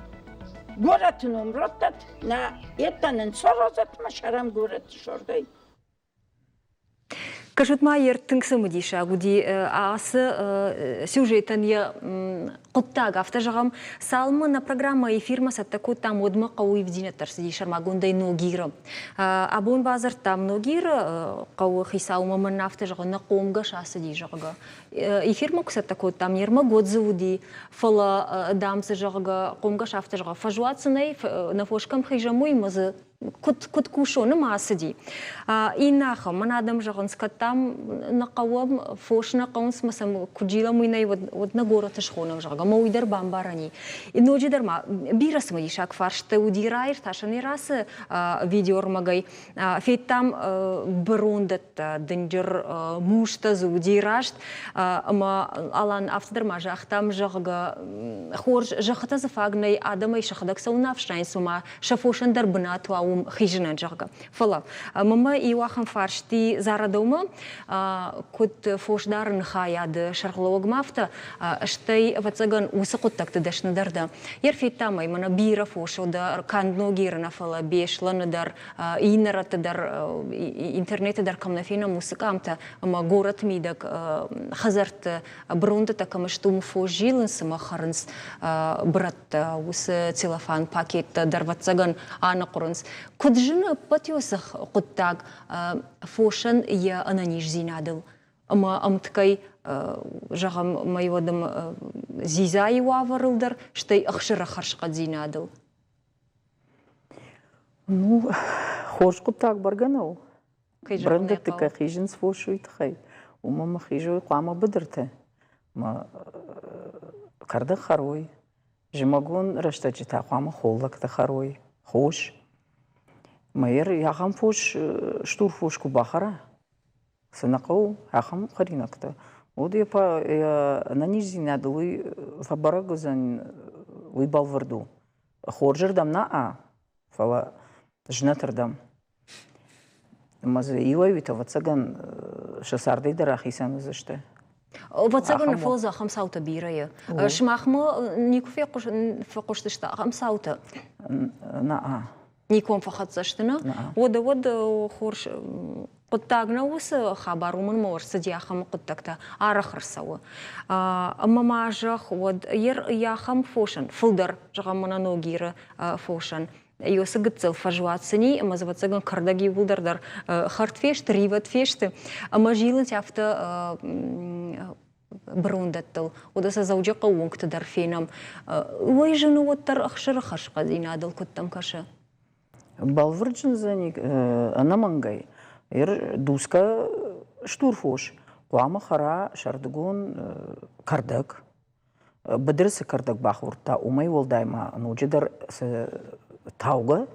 горӕты ном раттӕд, нӕ йедтӕ нын саразӕд мӕ сӕрӕн горӕты сӕрдӕй. Кӕсут ма йе тынг цымыдисаг уыди ацы сюжетӕн йӕ хъуыддаг, афтӕ зӕгъӕм, цалынмӕ нӕ программӕ эфирмӕ цӕттӕ кодтам, уӕдмӕ хъӕуы ивдзинӕдтӕ ӕрцыди сӕрмагондӕй Ногиры. Абон бадзырдтам Ногиры хъӕуы хицаумӕ, мӕн афтӕ зӕгъы, нӕ хъомгӕс ацыди, зӕгъгӕ. Эфирмӕ куы цӕттӕ кодтам, не рмӕг уӕд дзы уыди, фӕлӕ, дам дзы, зӕгъгӕ, хъомгӕс афтӕ зӕгъы, фӕзуат цы нӕй, нӕ фос кӕм хизӕм, уый ӕмӕ дзы куыд, куыд кусон, ӕмӕ ацыди. Иннӕ ахӕм, мӕн адӕм зӕгъынц, кӕд дам нӕ хъӕуӕм, фос нӕ хъӕуынц, ӕмӕ сӕм куыд зилӕм, уый нӕй, уӕд, уӕд нӕ горӕты схонӕм, зӕгъгӕ, ӕмӕ уый дӕр бамбарӕн и. Ноджыдӕр ма бирӕ цымыдисаг фарсттӕ уыди раиртасӕн Ирасы видеоӕрмӕгӕй. Федтам бырондӕттӕ, дынджыр мустӕ дзы уыди раст, ӕмӕ Алан афтӕ дӕр ма загътам, зӕгъгӕ, хорз зӕххытӕ дзы фаг нӕй, адӕмӕй сӕхӕдӕг цӕуылнӕ ӕфснайынц, ома сӕ фосӕн дӕр бынат уа уым хизынӕн, зӕгъгӕ. Фӕлӕ мӕмӕ иу ахӕм фарсти Зарадӕумӕ, куыд фосдарыны хайады сӕргълӕууӕгмӕ афтӕ, стӕй, ӕвӕццӕгӕн, уыцы хъуыддӕгты дӕсныдӕр дӕ. Йе рфедтам ӕй, мӕнӕ бирӕ фос дӕр, канд Ногиры нӕ, фӕлӕ Беслӕны дӕр, иннӕ рӕтты дӕр, интернеты дӕр кӕм нӕ фенӕм, уыцы къамтӕ ӕмӕ горӕты мидӕг хӕдзӕртты брондытӕ кӕм сты, уым фос зилынц ӕмӕ хӕрынц бырӕттӕ, уыцы целлофан пакеттӕ дӕр, ӕвӕццӕгӕн, аныхъуырынц. Куыд зыны ӕппӕт уыцы хъуыддаг фосӕн йӕ ӕнӕниздзинадыл? Ӕмӕ ӕмткӕй, зӕгъӕм, мӕйуӕдӕм дзидзайы уавӕрыл дӕр, стӕй ӕхсыры хӕрзхъӕддзинадыл? Ну, хорз хъуыддаг бӕргӕ нӕу. Брӕндӕтты кӕй хизынц фос, уый тыххӕй. Уымӕ мӕ хизой хъуамӕ быдыртӕ, мӕ кӕрдӕг хӕрой. Зымӕгон рӕстӕджы та хъуамӕ холлӕгтӕ хӕрой, хос. Мӕ ахӕм фос, стур фос куы бахӕра, цы нӕ хъӕуы, ахӕм хӕринӕгтӕ. Уӕд йӕ ӕнӕниздзинадыл уый фӕбӕрӕг уыдзӕн, уый бӕлвырд у. Хорзырдӕм нӕ, фӕлӕ знӕтырдӕм. Ӕмӕ дзы иуӕй-иутӕ, ӕвӕццӕгӕн, сӕ цардӕй дӕр ахицӕн уыдзысты. Ӕвӕццӕгӕн, фӕлӕ дзы ахӕм цаутӕ бирӕ и. Сымахмӕ никуы фехъуыстысты ахӕм цаутӕ? Нӕ. Никуы фӕхӕццӕ сты, нӕ? Уӕдӕ уӕд хорз хъуыддаг нӕ уыцы хабар, уымӕн ӕмӕ ӕрцыди ахӕм хъуыддӕгтӕ арӕх ӕрцӕуы. Ӕмӕ ма зӕгъ, уӕд йӕ ахӕм фосӕн, фылдӕр, зӕгъӕм, мӕнӕ Ногиры фосӕн, Иосы гыццыл фӕзуат сын и, ӕмӕ дзы, ӕвӕццӕгӕн, кӕрдӕг иууылдӕр дӕр хӕрд фесты, ривӕд фесты, ӕмӕ зилынц афтӕ бырондӕттыл. Уӕдӕ сӕ Дзӕуджыхъӕуы уынгты дӕр фенӕм. Уый зын у уӕддӕр ӕхсыры хӕрзхъӕддзинадыл, куыд дӕм кӕсы? Бӕлвырд зындзӕни ӕнӕмӕнгӕй. Дуцгӕ стур фос хъуамӕ хӕра сӕрдыгон кӕрдӕг. Быдыры цы кӕрдӕг бахордта, уымӕй уӕлдай ма ноджыдӕр цы таугӕ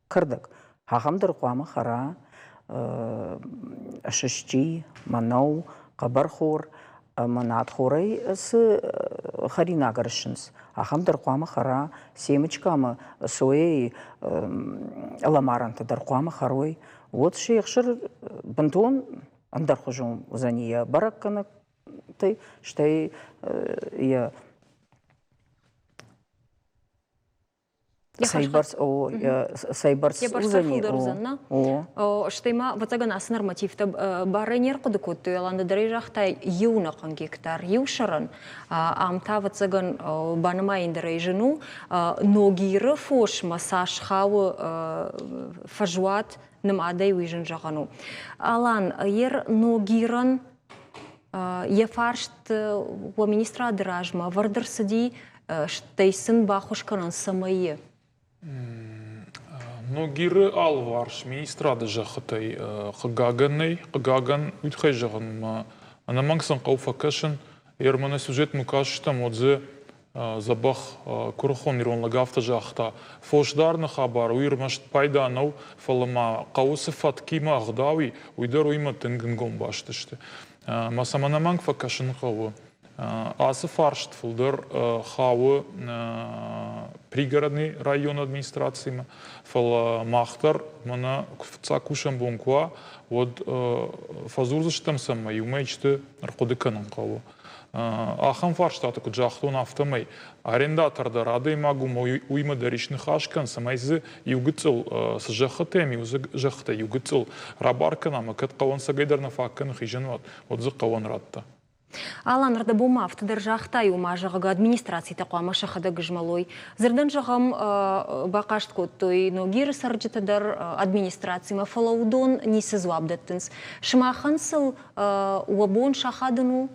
кӕрдӕг, ахӕм дӕр хъуамӕ хӕра сысджи, мӕнӕу, хъӕбӕрхор ӕмӕ надхорӕй цы хӕринаг ӕрыссынц, ахӕм дӕр хъуамӕ хӕра, семычкӕ ӕмӕ сойӕйы лӕмарӕнтӕ дӕр хъуамӕ хӕрой. Уӕд се хсыр бынтон ӕндӕрхуызон уыдзӕни йӕ бӕрӕггӕнӕг стӕй йӕ цӕйбӕрц о цӕйбӕрц уыдзӕни о. Стӕй ма, ӕвӕццӕгӕн, ацы нормативтӕ барӕй не рхъуыды кодтой, Алан, ды дӕр ӕй загътай, иу ӕнӕхъӕн гектар, иу сӕрӕн. Ам та, ӕвӕццӕгӕн, банымайын дӕр ӕй зын у. Ногиры фосмӕ цас хауы фӕзуат, нымадӕй уый зын зӕгъӕн у. Алан, ер Ногирӕн йӕ фарст уӕ министрады размӕ ӕвӕрд ӕрцыди, стӕй сын баххуыс кӕнын цӕмӕй? Ногиры алыварс министрады зӕххытӕй хъыгагӕн нӕй. Хъыгагӕн, уый тыххӕй зӕгъын, ӕнӕмӕнг сын хъӕуы фӕкӕсын. Ерманы сюжетмӕ кастыстӕм, уӕд дзы дзӕбӕх куырыхон ирон лӕг афтӕ загъта: фосдарыны хабар уый ӕрмӕст пайда нӕу, фӕлӕ ма хъӕуы цы фӕткимӕ ӕгъдау и, уый дӕр уыимӕ тынг ӕнгом баст сты. Ӕмӕ сӕм ӕнӕмӕнг фӕкӕсын хъӕуы. Ацы фарст фылдӕр хауы пригородный районы администрацимӕ, фӕлӕ мах дӕр мӕнӕ фыццаг кусӕн бон куы уа, уӕд фӕдзурдзыстӕм сӕм ӕмӕ иумӕ исты ӕрхъуыды кӕнын хъӕуы. Ахӕм фарстаты, куыд загътон, афтӕмӕй арендатор дӕр адӕймаг у, уыимӕ дӕр ис ныхас кӕн, цӕмӕй дзы иу гыццыл цы зӕххытӕм и, уыцы зӕххытӕ иу гыццыл рабар кӕна ӕмӕ кӕд хъӕуӕн цӕгӕйдӕр нӕ фаг кӕны хизӕнуат, уӕд дзы хъӕуӕн радта. Алан, ӕрдӕбон ма афтӕ дӕр загътай, ома, зӕгъгӕ, администрацитӕ хъуамӕ сӕхӕдӕг змӕлой. Дзырдӕн зӕгъӕм, бахъаст кодтой Ногиры цӕрджытӕ дӕр администрацимӕ, фӕлӕ уыдон ницы дзуапп дӕттынц. Сымахӕн сыл уӕ бон сахадын у?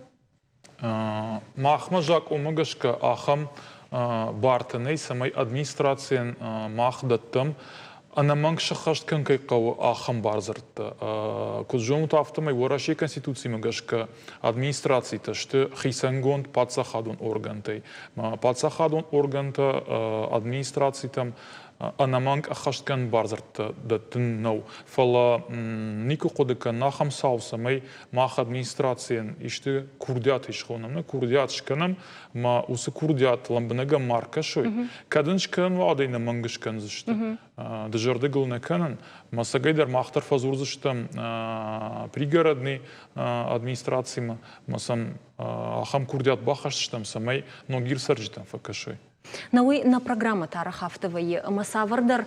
Махмӕ закъонмӕ гӕсгӕ ахӕм бартӕ нӕй, цӕмӕй администрацийӕн мах дӕттӕм, ӕнӕмӕнг сӕххӕст кӕнын кӕй хъӕуы, ахӕм бардзырдтӕ. Куыд зонут, афтӕмӕй Уӕрӕсейы Конституцимӕ гӕсгӕ администрацитӕ сты хицӕнгонд паддзахадон органтӕй. Паддзахадон органтӕ администрацитӕм ӕнӕмӕнг ӕххӕстгӕнӕн бардзырдтӕ дӕттын нӕу. Фӕлӕ никуы хъуыды кӕнын ахӕм цау, цӕмӕй мах администрацийӕн исты курдиат исхонӕм, нӕ курдиат скӕнӕм, ӕмӕ уыцы курдиат лӕмбынӕг ма ркӕсой. Кӕд ын скӕнын уа, уӕд ӕй ӕнӕмӕнг скӕндзысты. Дызӕрдыг ыл нӕ кӕнын. Мӕ цӕгӕйдӕр мах дӕр фӕдзурдзыстӕм пригородный администрацимӕ, ӕмӕ сӕм ахӕм курдиат бахӕсдзыстӕм, цӕмӕй Ногир цӕрджытӕм фӕкӕсой. На уый нӕ программӕтӕ арӕх афтӕ вӕййы, ӕмӕ цавӕрдӕр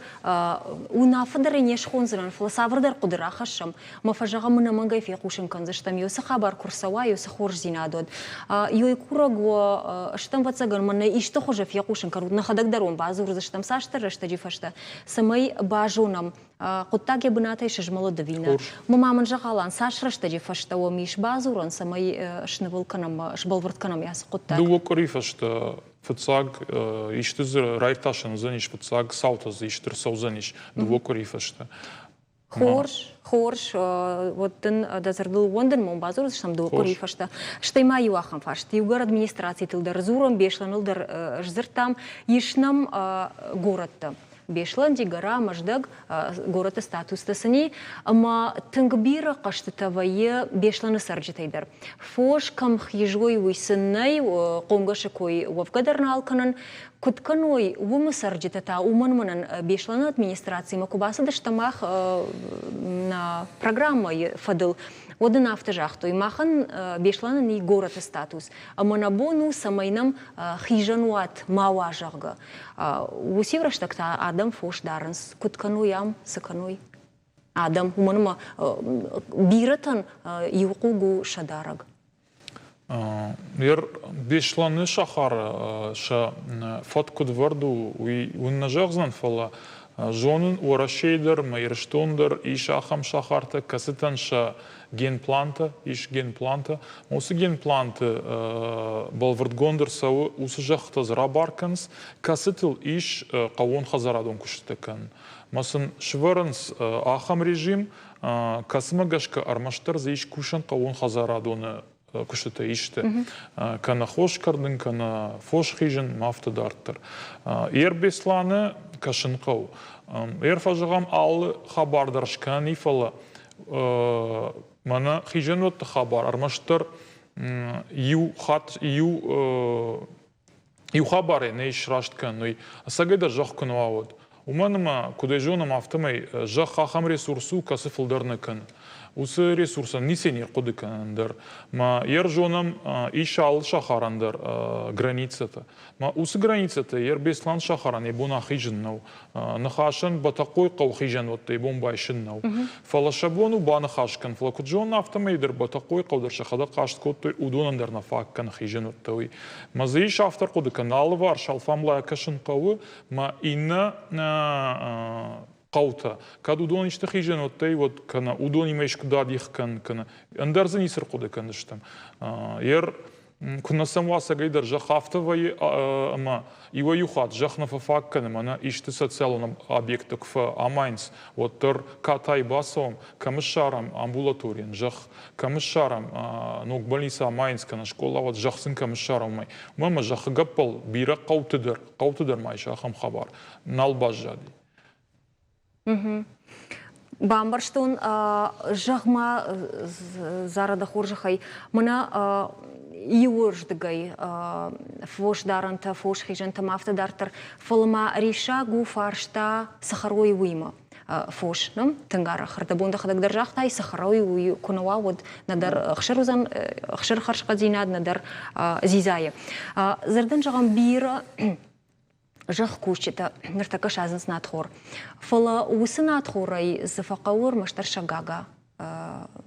уынаффӕ дӕр ӕй не схондзынӕн, фӕлӕ цавӕрдӕр хъуыды рахӕссӕм, мӕ фӕзӕгъӕм, ӕнӕмӕнгӕй фехъусын кӕндзыстӕм, ё цы хабар куы рцӕуа, ё цы хорздзинад уӕд. Ёй курӕг уӕ стӕм, ӕвӕццӕгӕн, мӕнӕ исты хуызы фехъусын кӕнут, нӕхӕдӕг дӕр уӕм бадзурдзыстӕм цасдӕр рӕстӕджы фӕстӕ, цӕмӕй базонӕм, хъуыддаг йӕ бынатӕй сызмӕлыд ӕви нӕ. Мӕ ма мын зӕгъ, Алан, цас рӕстӕджы фӕстӕ уӕм ис бадзурӕн, цӕмӕй снывыл кӕнӕм, сбӕлвырд кӕнӕм ацы хъуыддаг? Дыууӕ къуыри фӕстӕ фыццаг исты дзы раиртасӕн уыдзӕнис, фыццаг цаутӕ дзы исты рцӕудзӕнис дыууӕ къуыри фӕстӕ. Хорз, хорз, уӕд дын дӕ зӕрдыл ууӕндын мон бадзурдзыстӕм дыууӕ къуырийы фӕстӕ. Стӕй ма иу ахӕм фарст. Иугӕр администрацитыл дӕр дзурӕм, Беслӕныл дӕр сдзырдтам, ис нӕм горӕттӕ. Беслӕн, Дигора, Мӕздӕг горӕты статустӕ сын и, ӕмӕ тынг бирӕ хъӕстытӕ вӕййы Беслӕны цӕрджытӕй дӕр. Фос кӕм хизой, уый сын нӕй, хъомгӕсы кой уӕвгӕ дӕр нал кӕнын. Куыд кӕной, уымы цӕрджытӕ та уымӕн мӕнӕн Беслӕны администрацимӕ куы бацыдыстӕм мах нӕ программӕйы фӕдыл, уӕд ын афтӕ загътой, махӕн Беслӕнӕн и горӕты статус, ӕмӕ нӕ бон у, цӕмӕй нӕм хизӕнуат ма уа, зӕгъгӕ. Уыциу рӕстӕг та адӕм фос дарынц, куыд кӕной ам, цы кӕной адӕм, уымӕн ӕмӕ бирӕтӕн иу хъуг у сӕ дарӕг. Беслӕны сахары сӕ фӕд куыд вӕрд у, уый уын нӕ зӕгъдзӕн, фӕлӕ зонын, Уӕрӕсейы дӕр ӕмӕ Ирыстон дӕр ис ахӕм сахартӕ, кӕцытӕн сӕ генплантӕ, ис генплантӕ. Уыцы генпланты бӕлвырдгонд ӕрцӕуы, уыцы зӕххытӕ дзы рабар кӕнынц, кӕцытыл ис хъӕууонхӕдзарадон куыстытӕ кӕнын. Мӕ сын сывӕрынц ахӕм режим, кӕцымӕ гӕсгӕ ӕрмӕстдӕр дзы ис кусӕн хъӕууонхӕдзарадоны куыстытӕ исты, кӕнӕ хос кӕрдын, кӕнӕ фос хизын, ма афтӕ дарддӕр. Ер Беслӕны кӕсын хъӕуы. Ер фӕзӕгъӕм, алы хабар дӕр скӕнӕн и, фӕлӕ мӕнӕ хизӕнуӕтты хабар ӕрмӕстдӕр иу хатт иу иу хабарӕй нӕ сраст кӕнын, уый ӕцӕгӕйдӕр зӕхх куы нӕ уа, уӕд. Уымӕн ӕмӕ, куыд ӕй зонӕм, афтӕмӕй зӕхх ахӕм ресурс у, кӕцы фылдӕр нӕ кӕны. Уыцы ресурсӕн ницы не рхъуыды кӕнӕн дӕр. Ма йӕ зонӕм, ис алы сахарӕн дӕр границӕтӕ. Ма уыцы границӕтӕ йӕ Беслӕн сахарӕн йӕ бон ахизын нӕу. Ныхасӕн Бӕтӕхъойы хъӕу хизӕнуӕттӕй бон байсын нӕу. Фӕлӕ сӕ бон у баныхас кӕнын. Фӕлӕ куыд зонын, афтӕмӕй дӕр Бӕтӕхъойы хъӕу дӕр сӕхӕдӕг хъаст кодтой, уыдонӕн дӕр нӕ фаг кӕны хизӕнуӕттӕ, уый. Мӕ дзы ис афтӕ хъуыды кӕн, алыварс алфамблайӕ кӕсын хъӕуы, мӕ иннӕ хъӕутӕ. Кӕд уыдон исты хизӕнуӕттӕй, уӕд кӕнӕ уыдонимӕ искуы адих кӕн, кӕнӕ ӕндӕр дзы ницы рхъуыды кӕндзыстӕм. Ер куы нӕ сӕм уа цӕгӕйдӕр зӕхх афтӕ вӕййы ӕмӕ иуӕй-иу хатт зӕхх нӕ фӕфаг кӕны, мӕнӕ исты социалон объекттӕ куы фӕамайынц, уӕддӕр катайы бацӕуӕм, кӕм ссарӕм амбулаторийӕн зӕхх, кӕм ссарӕм ног больницӕ амайынц кӕнӕ скъола, уӕд зӕхх сын кӕм ссарӕм, уымӕй. Уымӕн ӕмӕ зӕххы гӕппӕл бирӕ хъӕуты дӕр, хъӕуты дӕр ма ис ахӕм хабар, нал баззади. Бамбӕрстон, зӕгъ-ма, Зара, дӕ хорзӕхӕй, мӕнӕ иуырдыгӕй фосдарӕнтӕ, фосхизӕнтӕ ма афтӕ дарддӕр, фӕлӕ ма риссаг у фарста, цы хӕрой, уыимӕ. Фос нӕм тынг арӕх ӕрдӕбон дӕхӕдӕг дӕр загътай, цы хӕрой, уый куы нӕ уа, уӕд нӕдӕр ӕхсыр уыдзӕн, ӕхсыр хӕрзхъӕддзинад, нӕдӕр дзидзайы. Дзырдӕн зӕгъӕм, бирӕ зӕхкусджытӕ ныртӕккӕ садзынц надхор. Фӕлӕ уыцы надхорӕй дзы фӕхъӕуы ӕрмӕстдӕр сӕ гага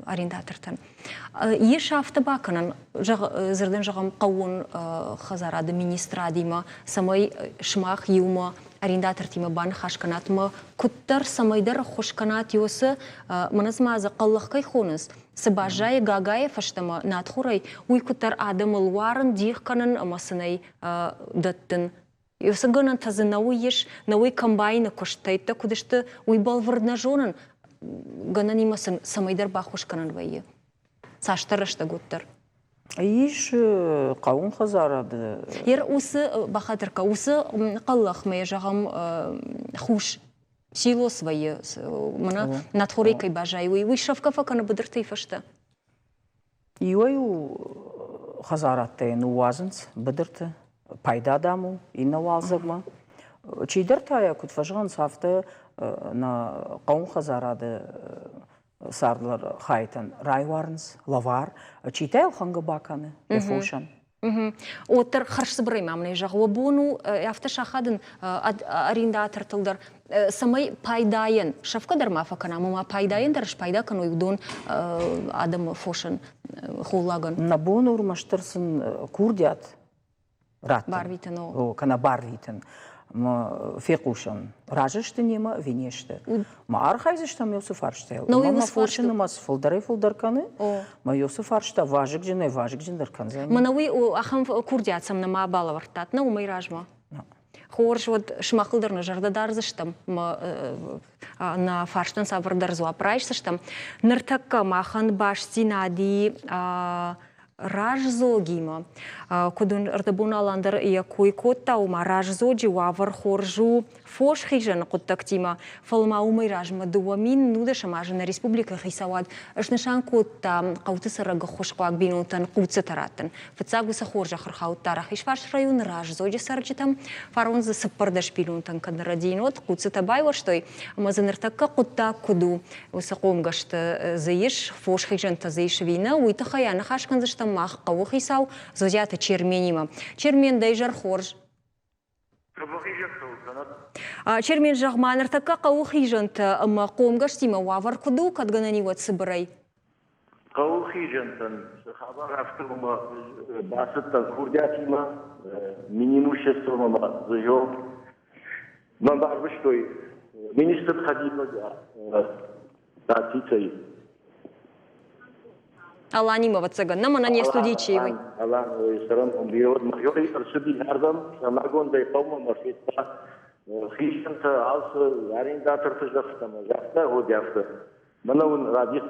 арендатортӕн. Ис афтӕ бакӕнӕн, дзырдӕн зӕгъӕм, хъӕууон хӕдзарады министрадимӕ, цӕмӕй сымах иумӕ арендатортимӕ баныхас кӕнат ӕмӕ куыддӕр цӕмӕйдӕр ӕххуыс кӕнат уыцы, мӕнӕ ма дзы хъӕллӕгъ кӕй хонынц, цы баззайы гагайӕ фӕстӕмӕ надхорӕй, уый куыддӕр адӕмыл уарын, дих кӕнын ӕмӕ сын ӕй дӕттын. Уыцы гӕнӕнтӕ дзы нӕ уый ис, нӕ уый комбайны куысттӕ куыд сты, уый бӕлвырд нӕ зонын. Гӕнӕнимӕ сын цӕмӕйдӕр баххуыс кӕнӕн вӕййы. Цасдӕр рӕстӕг уӕддӕр. Ис хъӕуон хӕдзарады. Ер уыцы бахатырка, уыцы хъӕллӕхмӕ, зӕгъӕм, хус силос вӕййы, мӕнӕ надхорӕй кӕй баззайы, уый, уый сӕфгӕ фӕкӕны быдыртӕй фӕстӕ. Иуӕй-иу хӕдзарадтӕ йӕ ныууадзынц быдырты, пайда, дам, у иннӕ уалдзӕгмӕ. Чидӕр та йӕ, куыд фӕзӕгъынц, афтӕ нӕ хъӕуон хӕдзарады царды хайтӕн райуарынц лӕвар, чи та ӕлхӕнгӕ бакӕны йӕ фосӕн. Уӕддӕр хӕрзцыбырӕй ма мын ӕй зӕгъ, уӕ бон у афтӕ сахадын арендатортыл дӕр, цӕмӕй пайдайӕн, сӕфгӕ дӕр ма фӕкӕна, ӕмӕ ма пайдайӕн дӕр спайда кӕной уыдон адӕмы фосӕн, холлагӕн. Нӕ бон у ӕрмӕстдӕр сын курдиат раттын. Барвитын, о. Кӕнӕ барвитын. Фехъусӕн, разы сты немӕ ӕви не сты. Ма архайдзыстӕм уыцы фарстайыл. Но Ӕмӕ фосы нымӕц фылдӕрӕй-фылдӕр кӕны. Мӕ уыцы фарста вазыгджынӕй-вазыгджындӕр кӕндзӕни. Мӕнӕ уый ахӕм курдиат сӕм нӕма балӕвӕрдтат, нӕ уымӕй размӕ? Хорз, уӕд сымахыл дӕр нӕ зӕрдӕ дардзыстӕм, нӕ фарстӕн цавӕрдӕр дзуапп райсдзыстӕм. Ныртӕккӕ махӕн бастдзинад и. Раздзогимӕ. Куыд уын ӕрдӕбон Алан дӕр йӕ кой кодта, уымӕ Раздзоджы уавӕр хорз у фосхизӕны хъуыддӕгтимӕ, фӕлӕ ма уымӕй размӕ 2019 азы нӕ республикӕйы хицауад снысан кодта хъӕуты цӕрӕг ӕххуысхъуаг бинонтӕн хъуццытӕ раттын. Фыццаг уыцы хорзӕх ӕрхаудта Рахизфарс районы Раздзоджы цӕрджытӕм. Фарон дзы 14 бинонтӕн кӕд ныррӕдийын уӕд хъуццытӕ байуӕрстой, ӕмӕ дзы ныртӕккӕ хъуыддаг куыд у, уыцы хъомгӕсты дзы ис, фосхизӕнтӕ дзы ис ӕви нӕ, уый тыххӕй аныхас кӕндзыстӕм мах хъӕуы хицау Зозиаты Черменимӕ. Чермен, дӕ изӕр хорз! Чермен, зӕгъ-ма, ныртӕккӕ хъӕуы хизӕнтӕ ӕмӕ хъомгӕстимӕ уавӕр куыд у, кӕд гӕнӕн и, уӕд цыбырӕй? Хъӕуы хизӕнтӕн цы хабар афтӕ уымӕ бацыдтӕн курдиатимӕ, минимуществомӕ ма дзы Мӕн барвыстой министр хӕдивӕг Татитӕй. Аланимӕ, ӕвӕццӕгӕн, нӕ мӕнӕн йе студийы чи уый. Алан, ой, сӕрӕн бирӕ майорӕй ӕрцыди ардӕм, сӕрмагондӕй хъӕумӕ мӕ федта хистӕртӕ, алцы арендаторты зӕххытӕ мӕ загъта, годиафтӕ. Мӕнӕ уын радих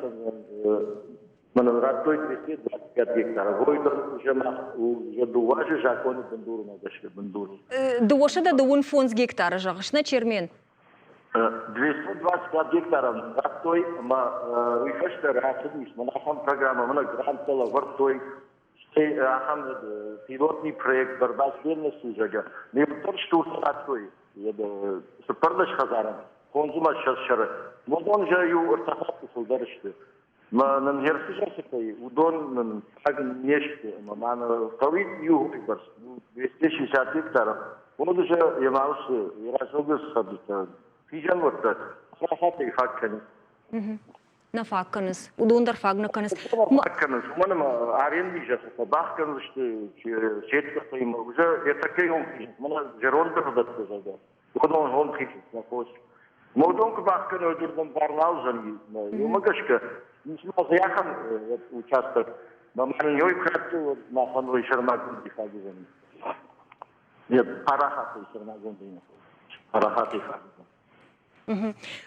Мӕнӕн радтой 225 гектара. Войдон уже мах уже дыууӕ азы законы бындурмӕ гӕсгӕ бындур. 225 гектары зӕгъыс, нӕ Чермен? 225 гектара радтой ӕмӕ уый фӕстӕ рацыдис мӕн ахӕм программӕ, мӕнӕ гранттӕ лӕвӕрдтой, стӕй ахӕм пилотный проект борьба с бедностью, зӕгъгӕ. Ме дӕр стуртӕ радтой 14 хӕдзарӕн, фондзмӕ ссӕдз сӕры. Уыдон же иу ӕртӕ хатты фылдӕр сты. Мӕ нын херсы зӕххытӕй уыдон нын фаг не сты ӕмӕ ма нӕ хъӕуид иу бӕрц, 260 гектара. Уӕд уже Емаусы Ерасогы цӕрджытӕ хизӕнуӕттӕ сахатӕй фаг кӕны. Нӕ фаг кӕнынц. Уыдон дӕр фаг нӕ кӕнынц. Фаг кӕнынц, уымӕн ӕмӕ аренди зӕххытӕ бахгӕндзысты сеткӕтӕ уже ӕртӕккӕйы онг хизынц. Мӕнӕ зӕронд дыргъдӕттӕ, зӕгъгӕ, уыдон онг хизынц нӕ фос. Уыдон куы бахгӕной, уырдӕм бар нал уыдзӕни. Уымӕ гӕсгӕ ис ма дзы ахӕм участок, ма нын ёй куы радтой, уӕд махӕн уый сӕрмагонд фаг уыдзӕни. Парахатӕй сӕрмагондӕй парахатӕй фаг уыдзӕн.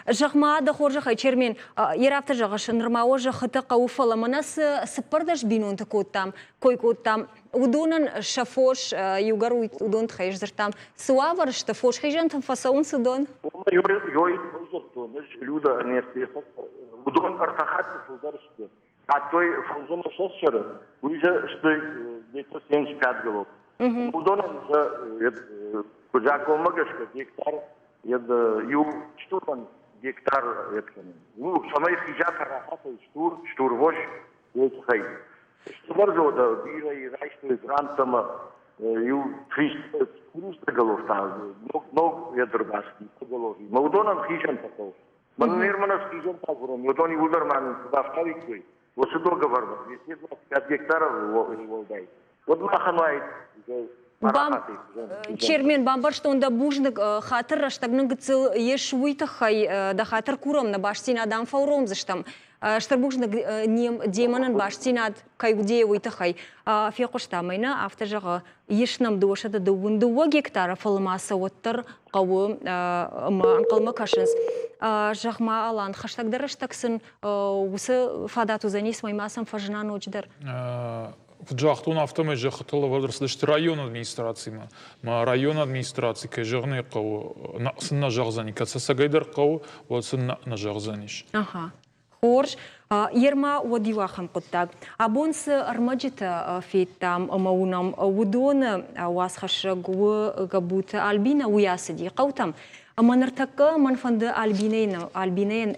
Зӕгъ-ма, дӕ хорзӕхӕй, Чермен, йе афтӕ зӕгъыс, нырма уӕ зӕххытӕ хъӕуы, фӕлӕ мӕнӕ цы 14 бинонты кодтам, кой кодтам, уыдонӕн сӕ фос, иугӕр уыдон тыххӕй сдзырдтам, цы уавӕр сты, фосхизӕнтӕм фӕцӕуынц уыдон? Ёй дзырдтон ӕз, Люда, уыдон ӕртӕ хатты фылдӕр сты. Радтой фондзӕмӕ сӕссӕры, уый же сты где-то 75 голов. Уыдонӕн сӕ куы закъонмӕ гӕсгӕ гектар иу стурӕн гектар кӕнын. Ну, цӕмӕй хиза парахатӕй стур, стурвос, уый тыххӕй. Стыр зода бирӕ райстой гранттӕ ӕмӕ иу 300 голов та ног, ног ӕрбацыди голови. Мӕ уыдонӕн хизӕнтӕ хъӕуы. Мӕн нырмӕ хизӕнтӕ агурӕм, уыдон иууылдӕр ма нын куы бафтауиккой, уыцы договормӕ, 225 гектаров уӕлдай, уӕд махӕн уаид Чермен, бамбӕрстон дӕ бузныг. Хатыр рӕстӕг нын гыццыл ис уый тыххӕй. Дӕ хатыр курӕм, нӕ бастдзинад ам фӕуромдзыстӕм. Стыр бузныг демонӕн бастдзинад кӕй уыди, уый тыххӕй. Фехъуыстам ӕй нӕ, афтӕ зӕгъы, ис нӕм 222 гектары, фӕлӕ ма сӕ уӕддӕр хъӕуы ӕмӕ ӕнхъӕлмӕ кӕсынц. Зӕгъ-ма, Алан, хӕстӕгдӕр рӕстӕг сын уыцы фадат уыдзӕнис, цӕмӕй ма сӕм фӕзына ноджыдӕр? Куыд загътон, афтӕмӕй зӕххытӕ лӕвӕрд ӕрцыдысты районы администрацимӕ. Мӕ районы администраци, кӕй зӕгъын ӕй хъӕуы, сын нӕ зӕгъдзӕни. Кӕд сӕ цӕгӕйдӕр хъӕуы, уӕд сын нӕ зӕгъдзӕнис. Аха. Хорз. Ерма уӕд иу ахӕм хъуыддаг. Абон цы ӕрмӕджытӕ федтам ӕмӕ уынӕм, уыдоны уацхӕссӕг у Габуты Альбинӕ, уый ацыди хъӕутӕм. Ӕмӕ ныртӕккӕ мӕн фӕнды Альбинӕйӕн, Альбинӕйӕн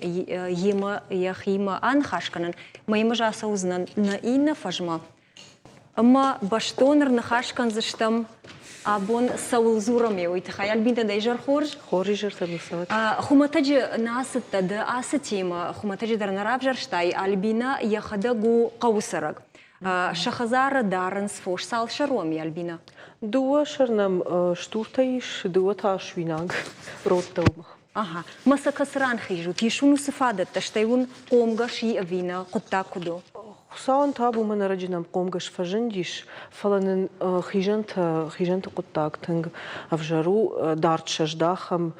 йемӕ йӕхимӕ аныхас кӕнын. Мӕймӕ ацӕудзынӕн нӕ иннӕ фӕзмӕ. Ӕмӕ бӕстон ӕрныхас кӕндзыстӕм абон цӕуыл дзурӕм, уый тыххӕй. Альбинӕ, дӕ изӕр хорз? Хорз изӕртӕ Лысат. Хуымӕтӕджы нӕ ацыдтӕ ды ацы темӕ, хуымӕтӕджы дӕр нӕ равзӕрстай. Альбинӕ йӕхӕдӕг у хъӕуы цӕрӕг. Сӕ хӕдзары дарынц фос. Цал сӕр уӕм и, Альбинӕ? Дыууӕ сӕр нӕм стуртӕ ис, дыууӕ та суинаг родтӕ уым. Ага. Мӕ сӕ кӕцы ран хизут? Ис уын уыцы фадӕттӕ, стӕй уын хъомгӕс и ӕви нӕ хъуыддаг куыд у? Хуыцауӕн табу, мӕн ӕрӕджы нӕм хъомгӕс фӕзындис, фӕлӕ нын хизӕнтӕ, хизӕнты хъуыддаг тынг ӕвзӕр у, дард сӕ здахӕм.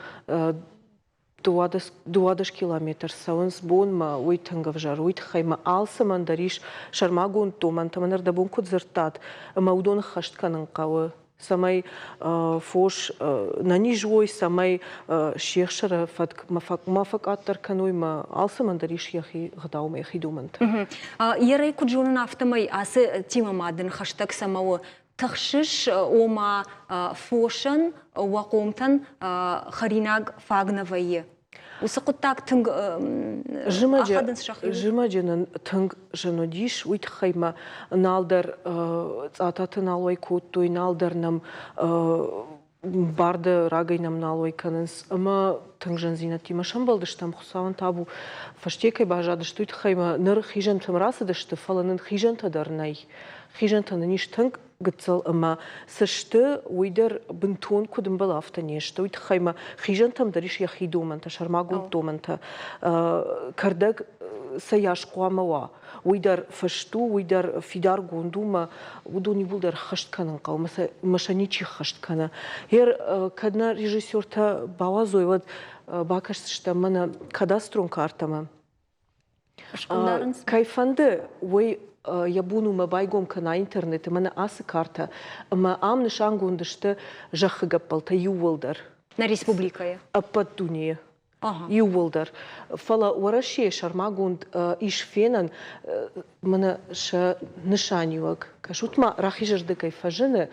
12 километр цӕуынц бонмӕ, уый тынг ӕвзӕр. Уый тыххӕй ма алцӕмӕн дӕр ис сӕрмагонд домӕнтӕ. Мӕн ӕрдӕбон куыд дзырдтат, ӕмӕ уыдон ӕххӕст кӕнын хъӕуы, цӕмӕй фос нӕниз уой, цӕмӕй се хсыры фӕтк ма фӕкъаддӕр кӕной, мӕ алцӕмӕн дӕр ис йӕхи гъдаумӕ, йӕхи домӕнтӕ. Ерӕй куыд зонын, афтӕмӕй ацы темӕмӕ дын хӕстӕг цӕмӕ у? Тыхсыс, ома фосӕн, уӕ хъомтӕн хӕринаг фаг нӕ вӕййы? Уыцы хъуыддаг тынг ахадынц сӕхиуыл? Зымӕджы нын тынг зын уыдис, уый тыххӕй ма нал дӕр цъататы нал уӕй кодтой, нал дӕр нӕм барды рагӕй нӕм нал уӕй кӕнынц ӕмӕ тынг зындзинӕдтимӕ сӕмбӕлдыстӕм. Хуыцауӕн табу, фӕсте кӕй баззадысты, уый тыххӕй ма ныр хизӕнтӕм рацыдысты, фӕлӕ нын хизӕнтӕ дӕр нӕй. Хизӕнтӕ нын ис тынг гыццыл ӕмӕ цы сты, уый дӕр бынтон куыд ӕмбӕлы, афтӕ не сты. Уый тыххӕй ма хизӕнтӕм дӕр ис йӕхи домӕнтӕ, сӕрмагонд домӕнтӕ. Кӕрдӕг цӕйас хъуамӕ уа, уый дӕр фыст у, уый дӕр фидаргонд у мӕ уыдон иууылдӕр ххӕст кӕнын хъӕуы, мӕ сӕ ничи ххӕст кӕны. Ер кӕд нӕ режиссертӕ бауадзой, уӕд бакӕсдзыстӕм мӕнӕ кадастрон картӕмӕ. Кӕй фӕнды, уый йӕ бон у мӕ байгом кӕна интернеты мӕнӕ ацы картӕ ӕмӕ ам нысангонд сты зӕххы гӕппӕлтӕ иууылдӕр. Нӕ республикӕйы? Ӕппӕт дунейы. Иууылдӕр. Фӕлӕ Уӕрӕсейы сӕрмагонд ис фенӕн мӕнӕ сӕ нысаниуӕг. Кӕсут-ма, рахизырдыгӕй фӕзыны.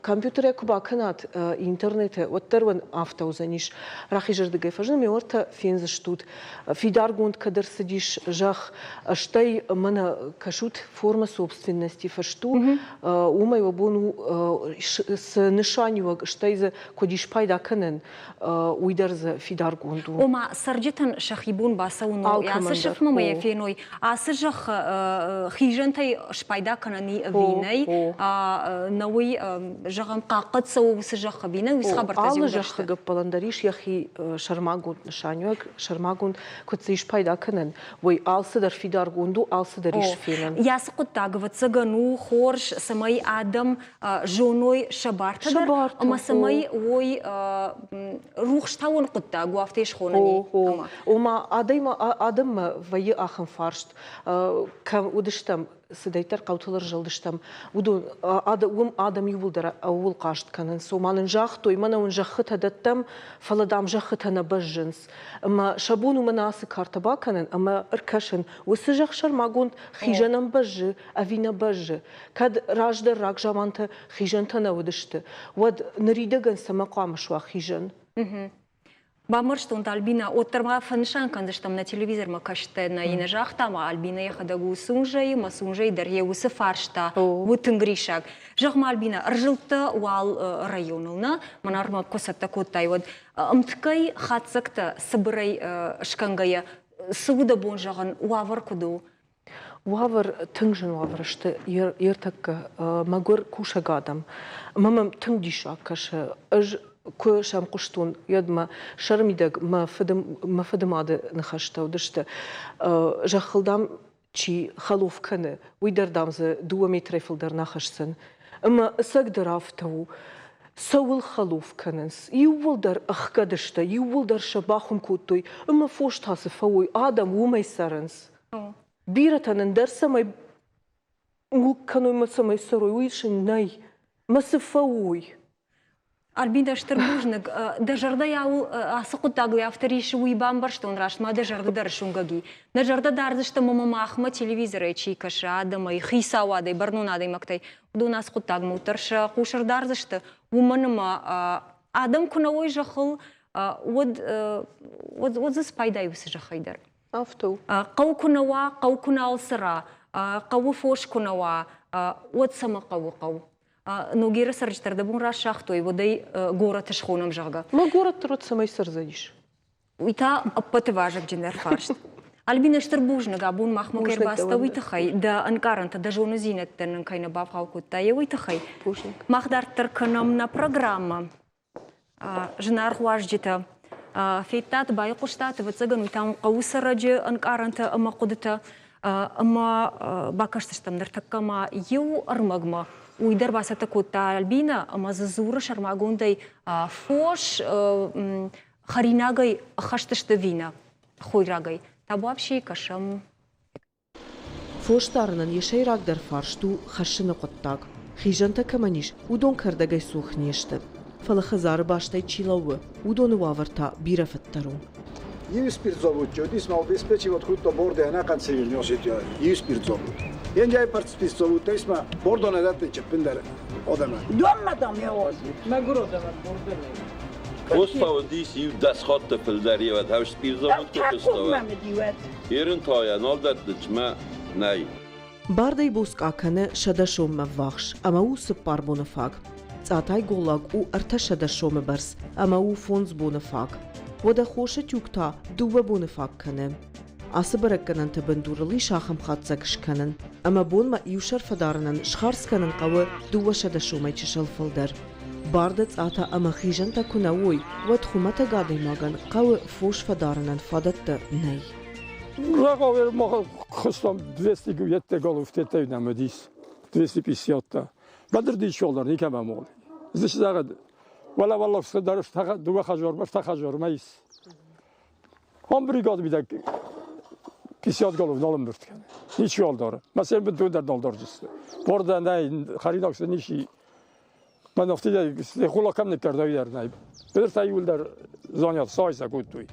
Компьютерӕй куы бакӕнат интернеты, уӕддӕр уын афтӕ уыдзӕнис. Рахизырдыгӕй фӕзыны, ме уӕртӕ фендзыстут. Фидаргонд кӕд ӕрцыдис зӕхх, стӕй мӕнӕ кӕсут форма собственности фыст у, уымӕй уӕ бон у цы нысаниуӕг, стӕй дзы куыд ис пайда кӕнӕн, уый дӕр дзы фидаргонд у. Ома цӕрджытӕн сӕхи бон бацӕуын у, ацы сыфмӕ ма йӕ феной, ацы зӕххы хизӕнтӕй спайда кӕнӕн и ӕви нӕй, нӕ уый, зӕгъӕм, хъахъхъӕд цӕуы уыцы зӕхх ӕви нӕ, уый цы хабӕрттӕ Алы зӕххы гӕппӕлӕн дӕр ис йӕхи сӕрмагонд нысаниуӕг, сӕрмагонд, куыд дзы ис пайда кӕнӕн, уый алцыдӕр фидаргонд у, алцыдӕр ис фенӕн. Йӕ цы хъуыддаг, ӕвӕццӕгӕн, у хорз, цӕмӕй адӕм зоной сӕ бартӕ дӕр ӕмӕ цӕмӕй уой рухстауӕн хъуыддаг у, афтӕ схонӕн и. Ома адӕммӕ вӕййы ахӕм фарст, кӕм уыдыстӕм, цыдӕйддӕр хъӕутыл ӕрзылдыстӕм, уыдон уым адӕм иууылдӕр ӕууыл хъаст кӕнынц. Ома нын загътой, мӕнӕ уын зӕххытӕ дӕттӕм, фӕлӕ дам зӕххытӕ нӕ бӕззынц. Ӕмӕ сӕ бон у мӕнӕ ацы картӕ бакӕнын ӕмӕ ӕркӕсын, уыцы зӕхх сӕрмагонд хизӕнӕн бӕззы ӕви нӕ бӕззы. Кӕд раздӕр рагзаманты хизӕнтӕ нӕ уыдысты, уӕд ныридӕгӕн цӕмӕ хъуамӕ суа хизӕн? Бамбӕрстон Альбина, уӕддӕр ма фӕнысан кӕндзыстӕм нӕ телевизормӕ кӕстӕ нӕ йын загъта ма Альбина йӕхӕдӕг у Сунжӕйы, ма Сунжӕйы дӕр йӕ уыцы фарста у тынг риссаг. Зӕгъ-ма, Альбина, ӕрзылдтӕ уал районыл, нӕ? Мӕнӕ куы цӕттӕ кодтай, уӕд ӕмткӕй хатдзӕгтӕ цыбырӕй скӕнгӕйӕ, цы у дӕ бон зӕгъын, уавӕр куыд у? Уавӕр тынг зын уавӕр сты ӕртӕккӕ мӕгуыр кусӕг адӕм. Ӕмӕ мӕм тынг диссаг кӕсы. Ӕз куы сӕм хъуыстон, уӕд мӕ сӕрмидӕг мӕ фыды мӕ фыдымады ныхӕстӕ уыдысты. Зӕххыл, дам, чи хӕлоф кӕны, уый дӕр, дам, дзы дыууӕ метрӕй фылдӕр нӕ хӕсдзӕн. Ӕмӕ ӕцӕгдӕр афтӕ у. Цӕуыл хӕлоф кӕнынц? Иууылдӕр ӕхгӕд сты, иууылдӕр сӕ бахуым кодтой, ӕмӕ фос та цы фӕуой, адӕм уымӕй цӕрынц. Бирӕтӕн ӕндӕр цӕмӕй мулк кӕной мӕ цӕмӕй цӕрой, уый сын нӕй. Мӕ цы фӕуой? Альбина, стыр бузныг. Дӕ зӕрдӕйау ацы хъуыддагыл афтӕ рисы, уый бамбӕрстон, раст ма дӕ зӕрдӕ дӕр сунгӕг и. Нӕ зӕрдӕ дардзыстӕм ӕмӕ махмӕ телевизорӕй чи кӕсы, адӕмӕй, хицауадӕй, бӕрнон адӕймӕгтӕй, уыдон ацы хъуыддагмӕ уӕддӕр сӕ хъус ӕрдардзысты, уымӕн ӕмӕ адӕм куы нӕ уой зӕххыл, уӕд, уӕд дзы спайда и уыцы зӕххӕй дӕр. Афтӕ у. Хъӕу куы нӕ уа, хъӕу куы нал цӕра, хъӕуы фос куы нӕ уа, уӕд цӕмӕ хъӕуы хъӕу? Ногиры цӕрджытӕ ӕрдӕбон рассагътой, уӕд ӕй горӕты схонӕм, зӕгъгӕ. Мӕ горӕт дӕр уӕд цӕмӕй цӕрдзӕнис? Уый та ӕппӕты вазыгджындӕр фарст. Альбина, стыр бузныг, абон махмӕ кӕй ӕрбацыдтӕ, уый тыххӕй, дӕ ӕнкъарӕнтӕ, дӕ зондзинӕдтӕ нын кӕй нӕ бавгъау кодтай, уый тыххӕй. Бузныг. Мах дарддӕр кӕнӕм нӕ программӕ. Зынаргъ уазджытӕ, федтат, байхъуыстат, ӕвӕццӕгӕн, уый та хъӕуы цӕрӕджы ӕнкъарӕнтӕ ӕмӕ хъуыдытӕ. Ӕмӕ бакӕсдзыстӕм ныртӕккӕ ма иу ӕрмӕгмӕ. Уый дӕр бацӕттӕ кодта Альбинӕ ӕмӕ дзы дзуры сӕрмагондӕй фос. Хӕринагӕй ӕххӕст сты ӕви нӕ хойрагӕй? Табуафси кӕсӕм. Фос дарынӕн йӕ сӕйрагдӕр фарст у хӕссыны хъуыддаг. Хизӕнтӕ кӕмӕн ис, уыдон кӕрдӕгӕй цух не сты. Фӕлӕ хӕдзары бастӕй чи лӕууы, уыдоны уавӕр та бирӕ фыддӕр у. Иу спиртзаводчы уыдис, ма обеспечивать кодта борды ӕнӕхъӕн Северный Осетия иу спиртзавод. Енджай спиртзаводтӕ ис ма бордон адӕттӕ чеппендӕр адӕмӕн. Донмӕ дам йӕ уадзут. Мӕгуыр адӕмӕн бордӕ нӕй. Поста уыдис иу дӕс хатты фылдӕр еуӕд хӕс спиртзаводты куыстауӕд. Ерын та йӕ нал дӕтты мӕ нӕй. Бардӕй боцкъа кӕны 100 соммӕ ввахс ӕмӕ у цыппар боны фаг. Цъатай голлаг у 300 сомы бӕрц ӕмӕ у фондз боны фаг. Уӕдӕ хосы тюк та дыууӕ боны фаг кӕны. Ацы бӕрӕггӕнӕнты бындурыл ис ахӕм хатдзӕг скӕнын, ӕмӕ бонмӕ иу сӕр фӕдарынӕн схардз кӕнын хъӕуы 200 сомӕй чысыл фылдӕр. Барды цъата ӕмӕ хизӕнтӕ куы нӕ уой, уӕд хуымӕтӕг адӕймагӕн хъӕуы фос фӕдарынӕн фадӕттӕ нӕй. Рагъавер мах хызтам 200 еттӕ галуфтетӕй нӕм уыдис, 250-тӕ. Бадырди чолдар никӕмӕ мол. Здесь зӕгъӕд, уӕлӕ уӕллаг дӕр дыууӕ хӕдзармӕ, ӕртӕ хӕдзармӕ ис. Ам бригад мидӕг 50 голов нал ӕмбырд кӕны. Ничиуал дары. Мӕ сӕм бынтон дӕр нал дарджысты. Бордӕ нӕй, хӕринаг сын ничи. Мӕн афтидӕй хула кӕм ныккӕрдӕй дӕр нӕй. Быдыр та иуылдӕр занят сайса кодтой.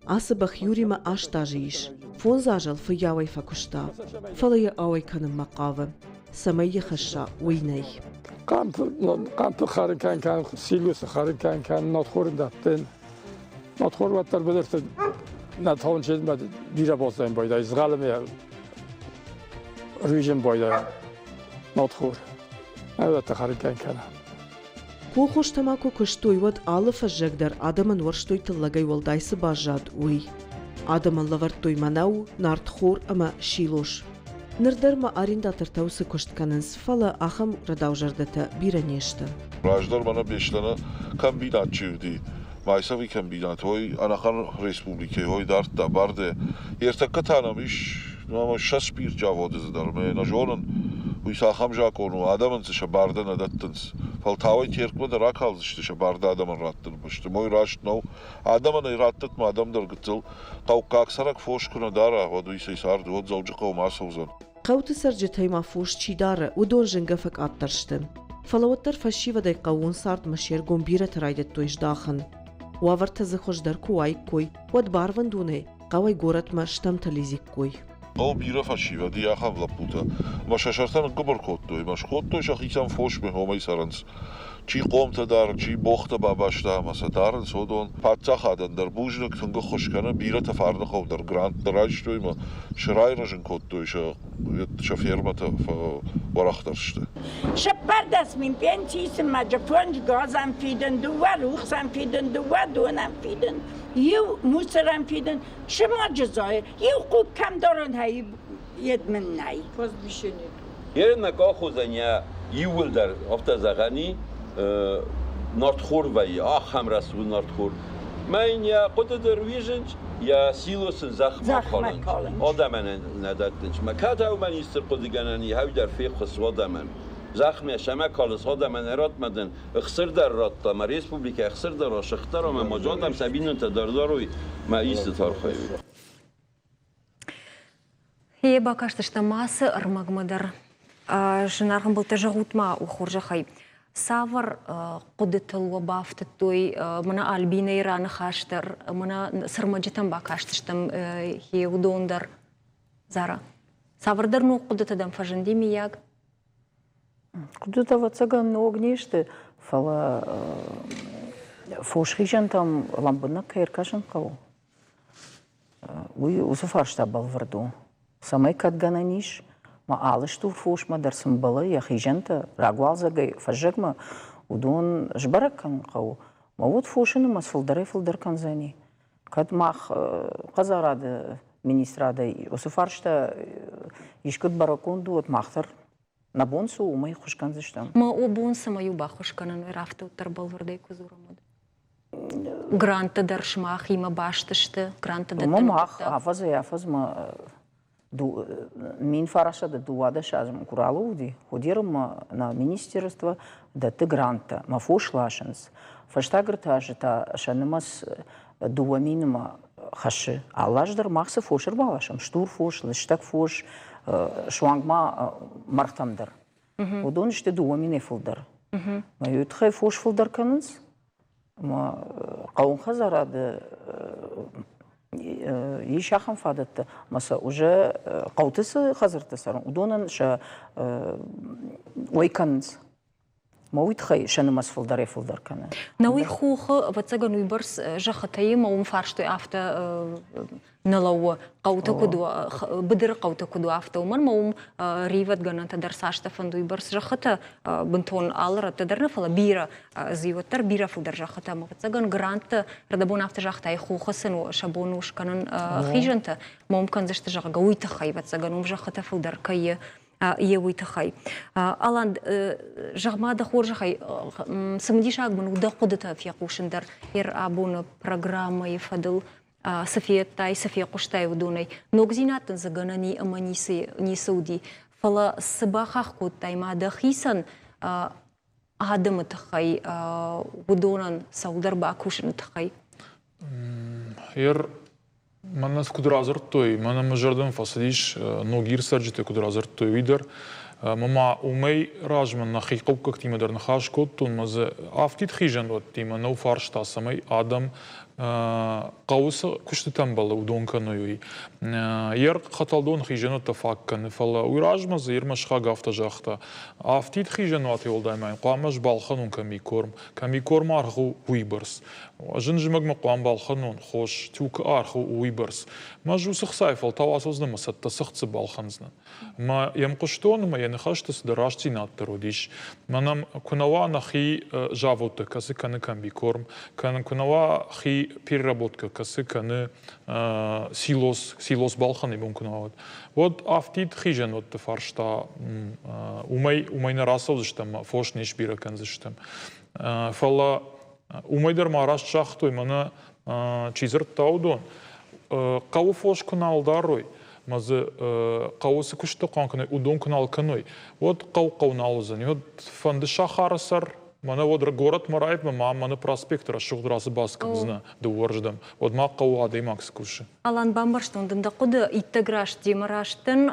Ацы бӕх Юримӕ аст азы ис. Фондз азы фыййауӕй фӕкуыста, фӕлӕ йӕ ауӕй кӕнынмӕ хъавы. Цӕмӕй йӕ хӕсса, уый нӕй. Хъӕмпы хӕрын кӕн кӕн, силосы хӕрын кӕн кӕн, нартхоры дӕттын. Нартхор уӕддӕр быдырты нӕ тауынчызмӕ бирӕ баззайын байдайы, згъӕлы ризын байдайы нартхор. Ӕвӕдта хӕрын кӕн кӕна. Колхозтӕ ма куы куыстой, уӕд алы фӕззӕг дӕр адӕмӕн уӕрстой тыллӕгӕй уӕлдай цы баззад, уый. Адӕмӕн лӕвӕрдтой мӕнӕу, нартхор ӕмӕ силос. Ныр дӕр ма арендатортӕ уыцы куыст кӕнынц, фӕлӕ ахӕм рӕдаузӕрдӕтӕ бирӕ не сты. Раздӕр мӕнӕ Беслӕны комбинат чи уыди, Майсави комбинат, уой ӕнӕхъӕн республикӕйы уой дардта бардӕ. Ӕртӕккӕ та нӕм ис сӕ спиртзаводы дӕр, мӕ нӕ зонын, уый цахӕм закъон у, адӕмӕн дзы сӕ бар дӕр нӕ дӕттынц. Фӕлтау ӕй Теркмӕ дӕр акалдзысты сӕ бар дӕ адӕмӕн раттыны бӕсты. Мой раст нӕу. Адӕмӕн ӕй раттӕт ма адӕм дӕр гыццыл хъӕуккаг цӕрӕг фос куы нӕ дара, уӕд уый цӕй цард, уӕд Дзӕуджыхъӕумӕ ацӕудзӕн. Хъӕуты цӕрджытӕй ма фос чи дары, уыдон зынгӕ фӕкъаддӕр сты. Фӕлӕ уӕддӕр фӕсивӕдӕй хъӕууон цардмӕ се ргом бирӕтӕ райдыдтой здахын. Уавӕртӕ дзы хуыздӕр куы уаиккой, уӕд барвӕндонӕй хъӕуӕй горӕтмӕ стӕмтӕ лидзиккой. Хъӕуы бирӕ фӕсивӕд и ахӕм лӕппутӕ, ӕмӕ сӕ сӕртӕ ныггуыбыр кодтой ӕмӕ скодтой сӕхицӕн фосмӕ, уымӕй цӕрынц. Чи хъомтӕ дары, чи богътӕ бабаста ӕмӕ сӕ дарынц, уыдон. Паддзахадӕн дӕр бузныг, тынг ӕххуыс кӕны, бирӕтӕ Фарныхъӕу дӕр гранттӕ райстой ӕмӕ сӕ райрӕзын кодтой, сӕ, сӕ фермӕтӕ фӕуӕрӕхдӕр сты. 14 мин пенси исын ма фондз газӕн фидын, дыууӕ рухсӕн фидын, дыууӕ донӕн фидын, иу мусорӕн фидын. Сымаджы зайы, иу хъуг кӕм дарӕн йед мын нӕй. Ерын колхозӕн йӕ иууылдӕр афтӕ зӕгъӕн и, нартхор вӕййы, ахӕм рӕсугъд нартхор. Мӕ йын йӕ хъуыды дӕр уизынц, йӕ силос ын зӕхмӕ калынц, адӕмӕн нӕ дӕттынц. Мӕ кӕд ӕумӕн исты хъуыдыгӕнӕн и, хӕвдӕр феххуыс адӕмӕн. Зӕхмӕ сӕмӕ калыс адӕмӕн ӕрӕтмӕ дын ӕхсыр дӕр радта, мӕ республикӕ ӕхсыр дӕр асыгъддӕр ӕмӕ ма адӕм сӕ бинонтӕ дӕр дарой, мӕ исты архайой. Йе бакастыстӕм ацы ӕрмӕгмӕ дӕр. Зынаргъ ӕмбӕлттӕ, зӕгъут ма у хорзӕхӕй, цавӕр хъуыдытыл уӕ бафтыдтой мӕнӕ Альбинӕйы раныхас дӕр, мӕнӕ цы рмӕджытӕм бакастыстӕм, йе уыдон дӕр? Зара, цавӕрдӕр ног хъуыдытӕ дӕм фӕзынди, миййаг? Хъуыдытӕ, ӕвӕццӕгӕн, ног не сты, фӕлӕ фосхизӕнтӕм лӕмбынӕг кӕй ӕркӕсын хъӕуы, уый уыцы фарста бӕлвырд у. Цӕмӕй кӕд гӕнӕн ис, ма алы стур фосмӕ дӕр цы мбӕлы йӕ хизӕнтӕ рагуалдзӕгӕй фӕззӕгмӕ, уыдон сбӕрӕг кӕнын хъӕуы. Мӕ уӕд фосы нымӕц фылдӕрӕй-фылдӕр кӕндзӕни. Кӕд мах хъазарады министрадӕй уыцы фарста искуыд бӕрӕггонд у, уӕд мах дӕр нӕ бон цы у, уымӕй ӕххуыс кӕндзыстӕм. Ма о бон цӕмӕй у баххуыс кӕнын, уый рафтыддӕр бӕлвырдӕй куы дзурӕм, уӕд? Гранттӕ дӕр сымахимӕ баст сты, гранттӕ дӕттыны Мах афӕдзӕй-афӕдзмӕ 1912 азы куы ралӕууыди, уӕд нӕ министерство дӕтты гранттӕ, мӕ фос ласынц. Фӕстаг ӕртӕ азы та сӕ нымӕц 2000-мӕ хӕссы. Алы аз дӕр мах цы фос ӕрбаласӕм, стур фос, лыстӕг фос, суанг ма мӕргътӕм дӕр. Уыдон сты 2000-ӕй фылдӕр. Мӕ уый тыххӕй фос фылдӕр кӕнынц. Ӕмӕ хъӕуон хӕдзарады ис ахӕм фадӕттӕ, ӕмӕ сӕ уже хъӕуты цы хӕдзӕрттӕ цӕрын, уыдонӕн сӕ уӕй кӕнынц. Мӕ уый тыххӕй сӕ нымӕц фылдӕрӕй-фылдӕр кӕны. Нӕ уый хохы, ӕвӕццӕгӕн, уыйбӕрц зӕххытӕ ӕмӕ уым фарстой афтӕ нӕ лӕууы, хъӕутӕ куыд у, быдыры хъӕутӕ куыд у, афтӕ. Уымӕн ӕмӕ уым ривӕдгӕнӕнтӕ дӕр цастӕ фӕнды, уыйбӕрц зӕххытӕ бынтон алы рӕтты дӕр нӕ, фӕлӕ бирӕ дзы уӕддӕр бирӕ фылдӕр зӕххытӕ. Ӕмӕ ӕвӕццӕгӕн, гранттӕ рдӕбон афтӕ загътай, хохы сын сӕ бон у скӕнын хизӕнтӕ, ма уым кӕндзысты, зӕгъгӕ, уый тыххӕй, ӕвӕццӕгӕн, уым зӕххытӕ фылдӕр кӕй йе уый тыххӕй. Алан, зӕгъ-ма дӕ хорзӕхӕй, цымыдисаг мын у дӕ хъуыдытӕ фехъусын дӕр йӕ абоны программӕйы фӕдыл цы федтай, цы фехъуыстай уыдонӕй. Ногдзинад дын дзы гӕнӕн и ӕмӕ ницы, ницы уыди. Фӕлӕ цы бахахх кодтай ма дӕхицӕн адӕмы тыххӕй, уыдонӕн цӕуылдӕр бакусыны тыххӕй? Ер мӕнӕ куыд радзырдтой, мӕнӕ мӕ зӕрдӕмӕ фӕцыдис Ногир цӕрджытӕ куыд радзырдтой, уый дӕр. Ӕмӕ ма уымӕй размӕ нӕхи хъӕуккӕгтимӕ дӕр ныхас кодтон, ӕмӕ дзы афтид хизӕнуӕттимӕ нӕу фарста, цӕмӕй адӕм хъӕуы цы куыстытӕ ӕмбӕлы, уыдон кӕной, уый. Йе хӕтӕлдон хизӕнуӕттӕ фаг кӕны, фӕлӕ уый размӕ дзы Ермӕсхаг афтӕ загъта: афтид хизӕнуатӕй уӕлдай ма йын хъуамӕ ӕз балхӕнон комбикорм. Комбикорм аргъ у уыйбӕрц. Ӕз ын зымӕгмӕ хъуамӕ балхӕнон хос, тюкы аргъ у уыйбӕрц. Мӕ ӕз уыцы хцайы фӕлтау ацӕудзынӕн ӕмӕ цӕттӕ цыхт дзы балхӕндзынӕн. Ӕмӕ йӕм хъуыстон ӕмӕ йӕ ныхӕсты цыдӕр рӕстдзинад дӕр уыдис. Мӕнӕ куы нӕ уа нӕхи заводтӕ, кӕцы кӕны комбикорм, кӕнӕ куы нӕ уа хи переработкӕ, кӕцы кӕны силос, силос балхӕныны бон куы нӕ уа, уӕд афтид хизӕнуӕтты фарста уымӕй, уымӕй нӕ рацӕудзыстӕм, фос не сбирӕ кӕндзыстӕм. Фӕлӕ уымӕй дӕр ма раст загътой, мӕнӕ чи дзырдта, уыдон, хъӕуы фос куы нал дарой, ӕмӕ дзы хъӕуы цы куыстытӕ хъуамӕ кӕной, уыдон куы нал кӕной, уӕд хъӕу хъӕу нал уыдзӕни. Уӕд фӕнды сахары сӕр, мӕнӕ уӕд горӕтмӕ раивмӕ ма мӕнӕ проспекты рӕсугъд рацыбац кӕндзынӕ дыууӕрдӕм, уӕд ма хъӕуы адӕймаг цы кусы. Алан, бамбӕрстон дын дӕ хъуыды, иттӕг раст демӕ раст дӕн.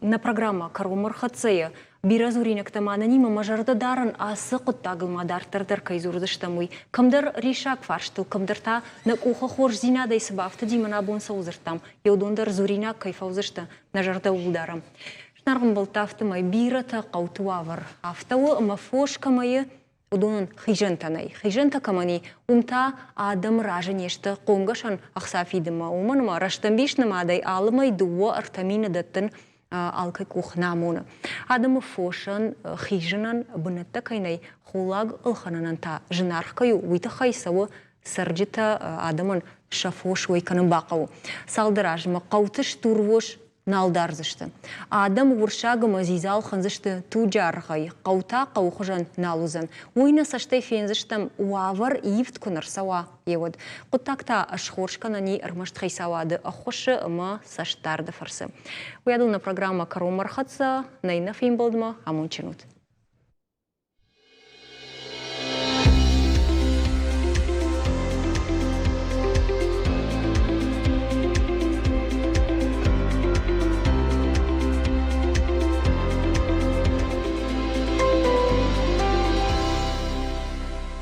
Нӕ программӕ кӕронмӕ рхӕццӕ Бирӕ дзуринӕгтӕ ма нӕ мӕ зӕрдӕ дарын, ацы хъуыддагыл ма дарддӕр дӕр кӕй дзурдзыстӕм, уый. Кӕмдӕр риссаг фарстыл, кӕмдӕр та нӕ къухы хорздзинадӕй цы бафтыди, мӕн абон цӕуыл дзырдтам, йе уыдон дӕр дзуринаг кӕй фӕуыдзысты, нӕ зӕрдӕ ууыл дарӕм. Зынаргъ ӕмбӕлттӕ, афтӕмӕй бирӕтӕ хъӕуты уавӕр афтӕ у, ӕмӕ фос кӕмӕ и, уыдонӕн хизӕнтӕ нӕй. Хизӕнтӕ кӕмӕн и, уым та адӕм разы не сты хъомгӕсӕн ӕхца фидынмӕ, уымӕн ӕмӕ рӕстӕмбис нымадӕй алы мӕй 2-3 мины дӕттын алкӕй къух нӕ амоны. Адӕмы фосӕн хизынӕн бынӕттӕ кӕй нӕй, холлаг ӕлхӕнынӕн та зынаргъ кӕй у, уый тыххӕй цӕуы цӕрджытӕ адӕмӕн сӕ фос уӕй кӕнын бахъӕуы. Цалдӕр азмӕ хъӕуты стурвос нал дардзысты. Адӕм урсаг ӕмӕ дзидза ӕлхӕндзысты туджы-аргъӕй, хъӕу та хъӕуы хуызӕн нал уыдзӕн. Уый нӕ цӕстӕй фендзыстӕм, уавӕр ивд куы нӕ рцӕуа, йеуӕд. Хъуыддаг та схорз кӕнӕн и ӕрмӕст хицауады ӕххуысы ӕмӕ цӕстдарды фӕрцы. Уыйадыл нӕ программӕ кӕронмӕ ӕрхӕццӕ, нӕй нӕ фембӕлдмӕ, амондджын ут!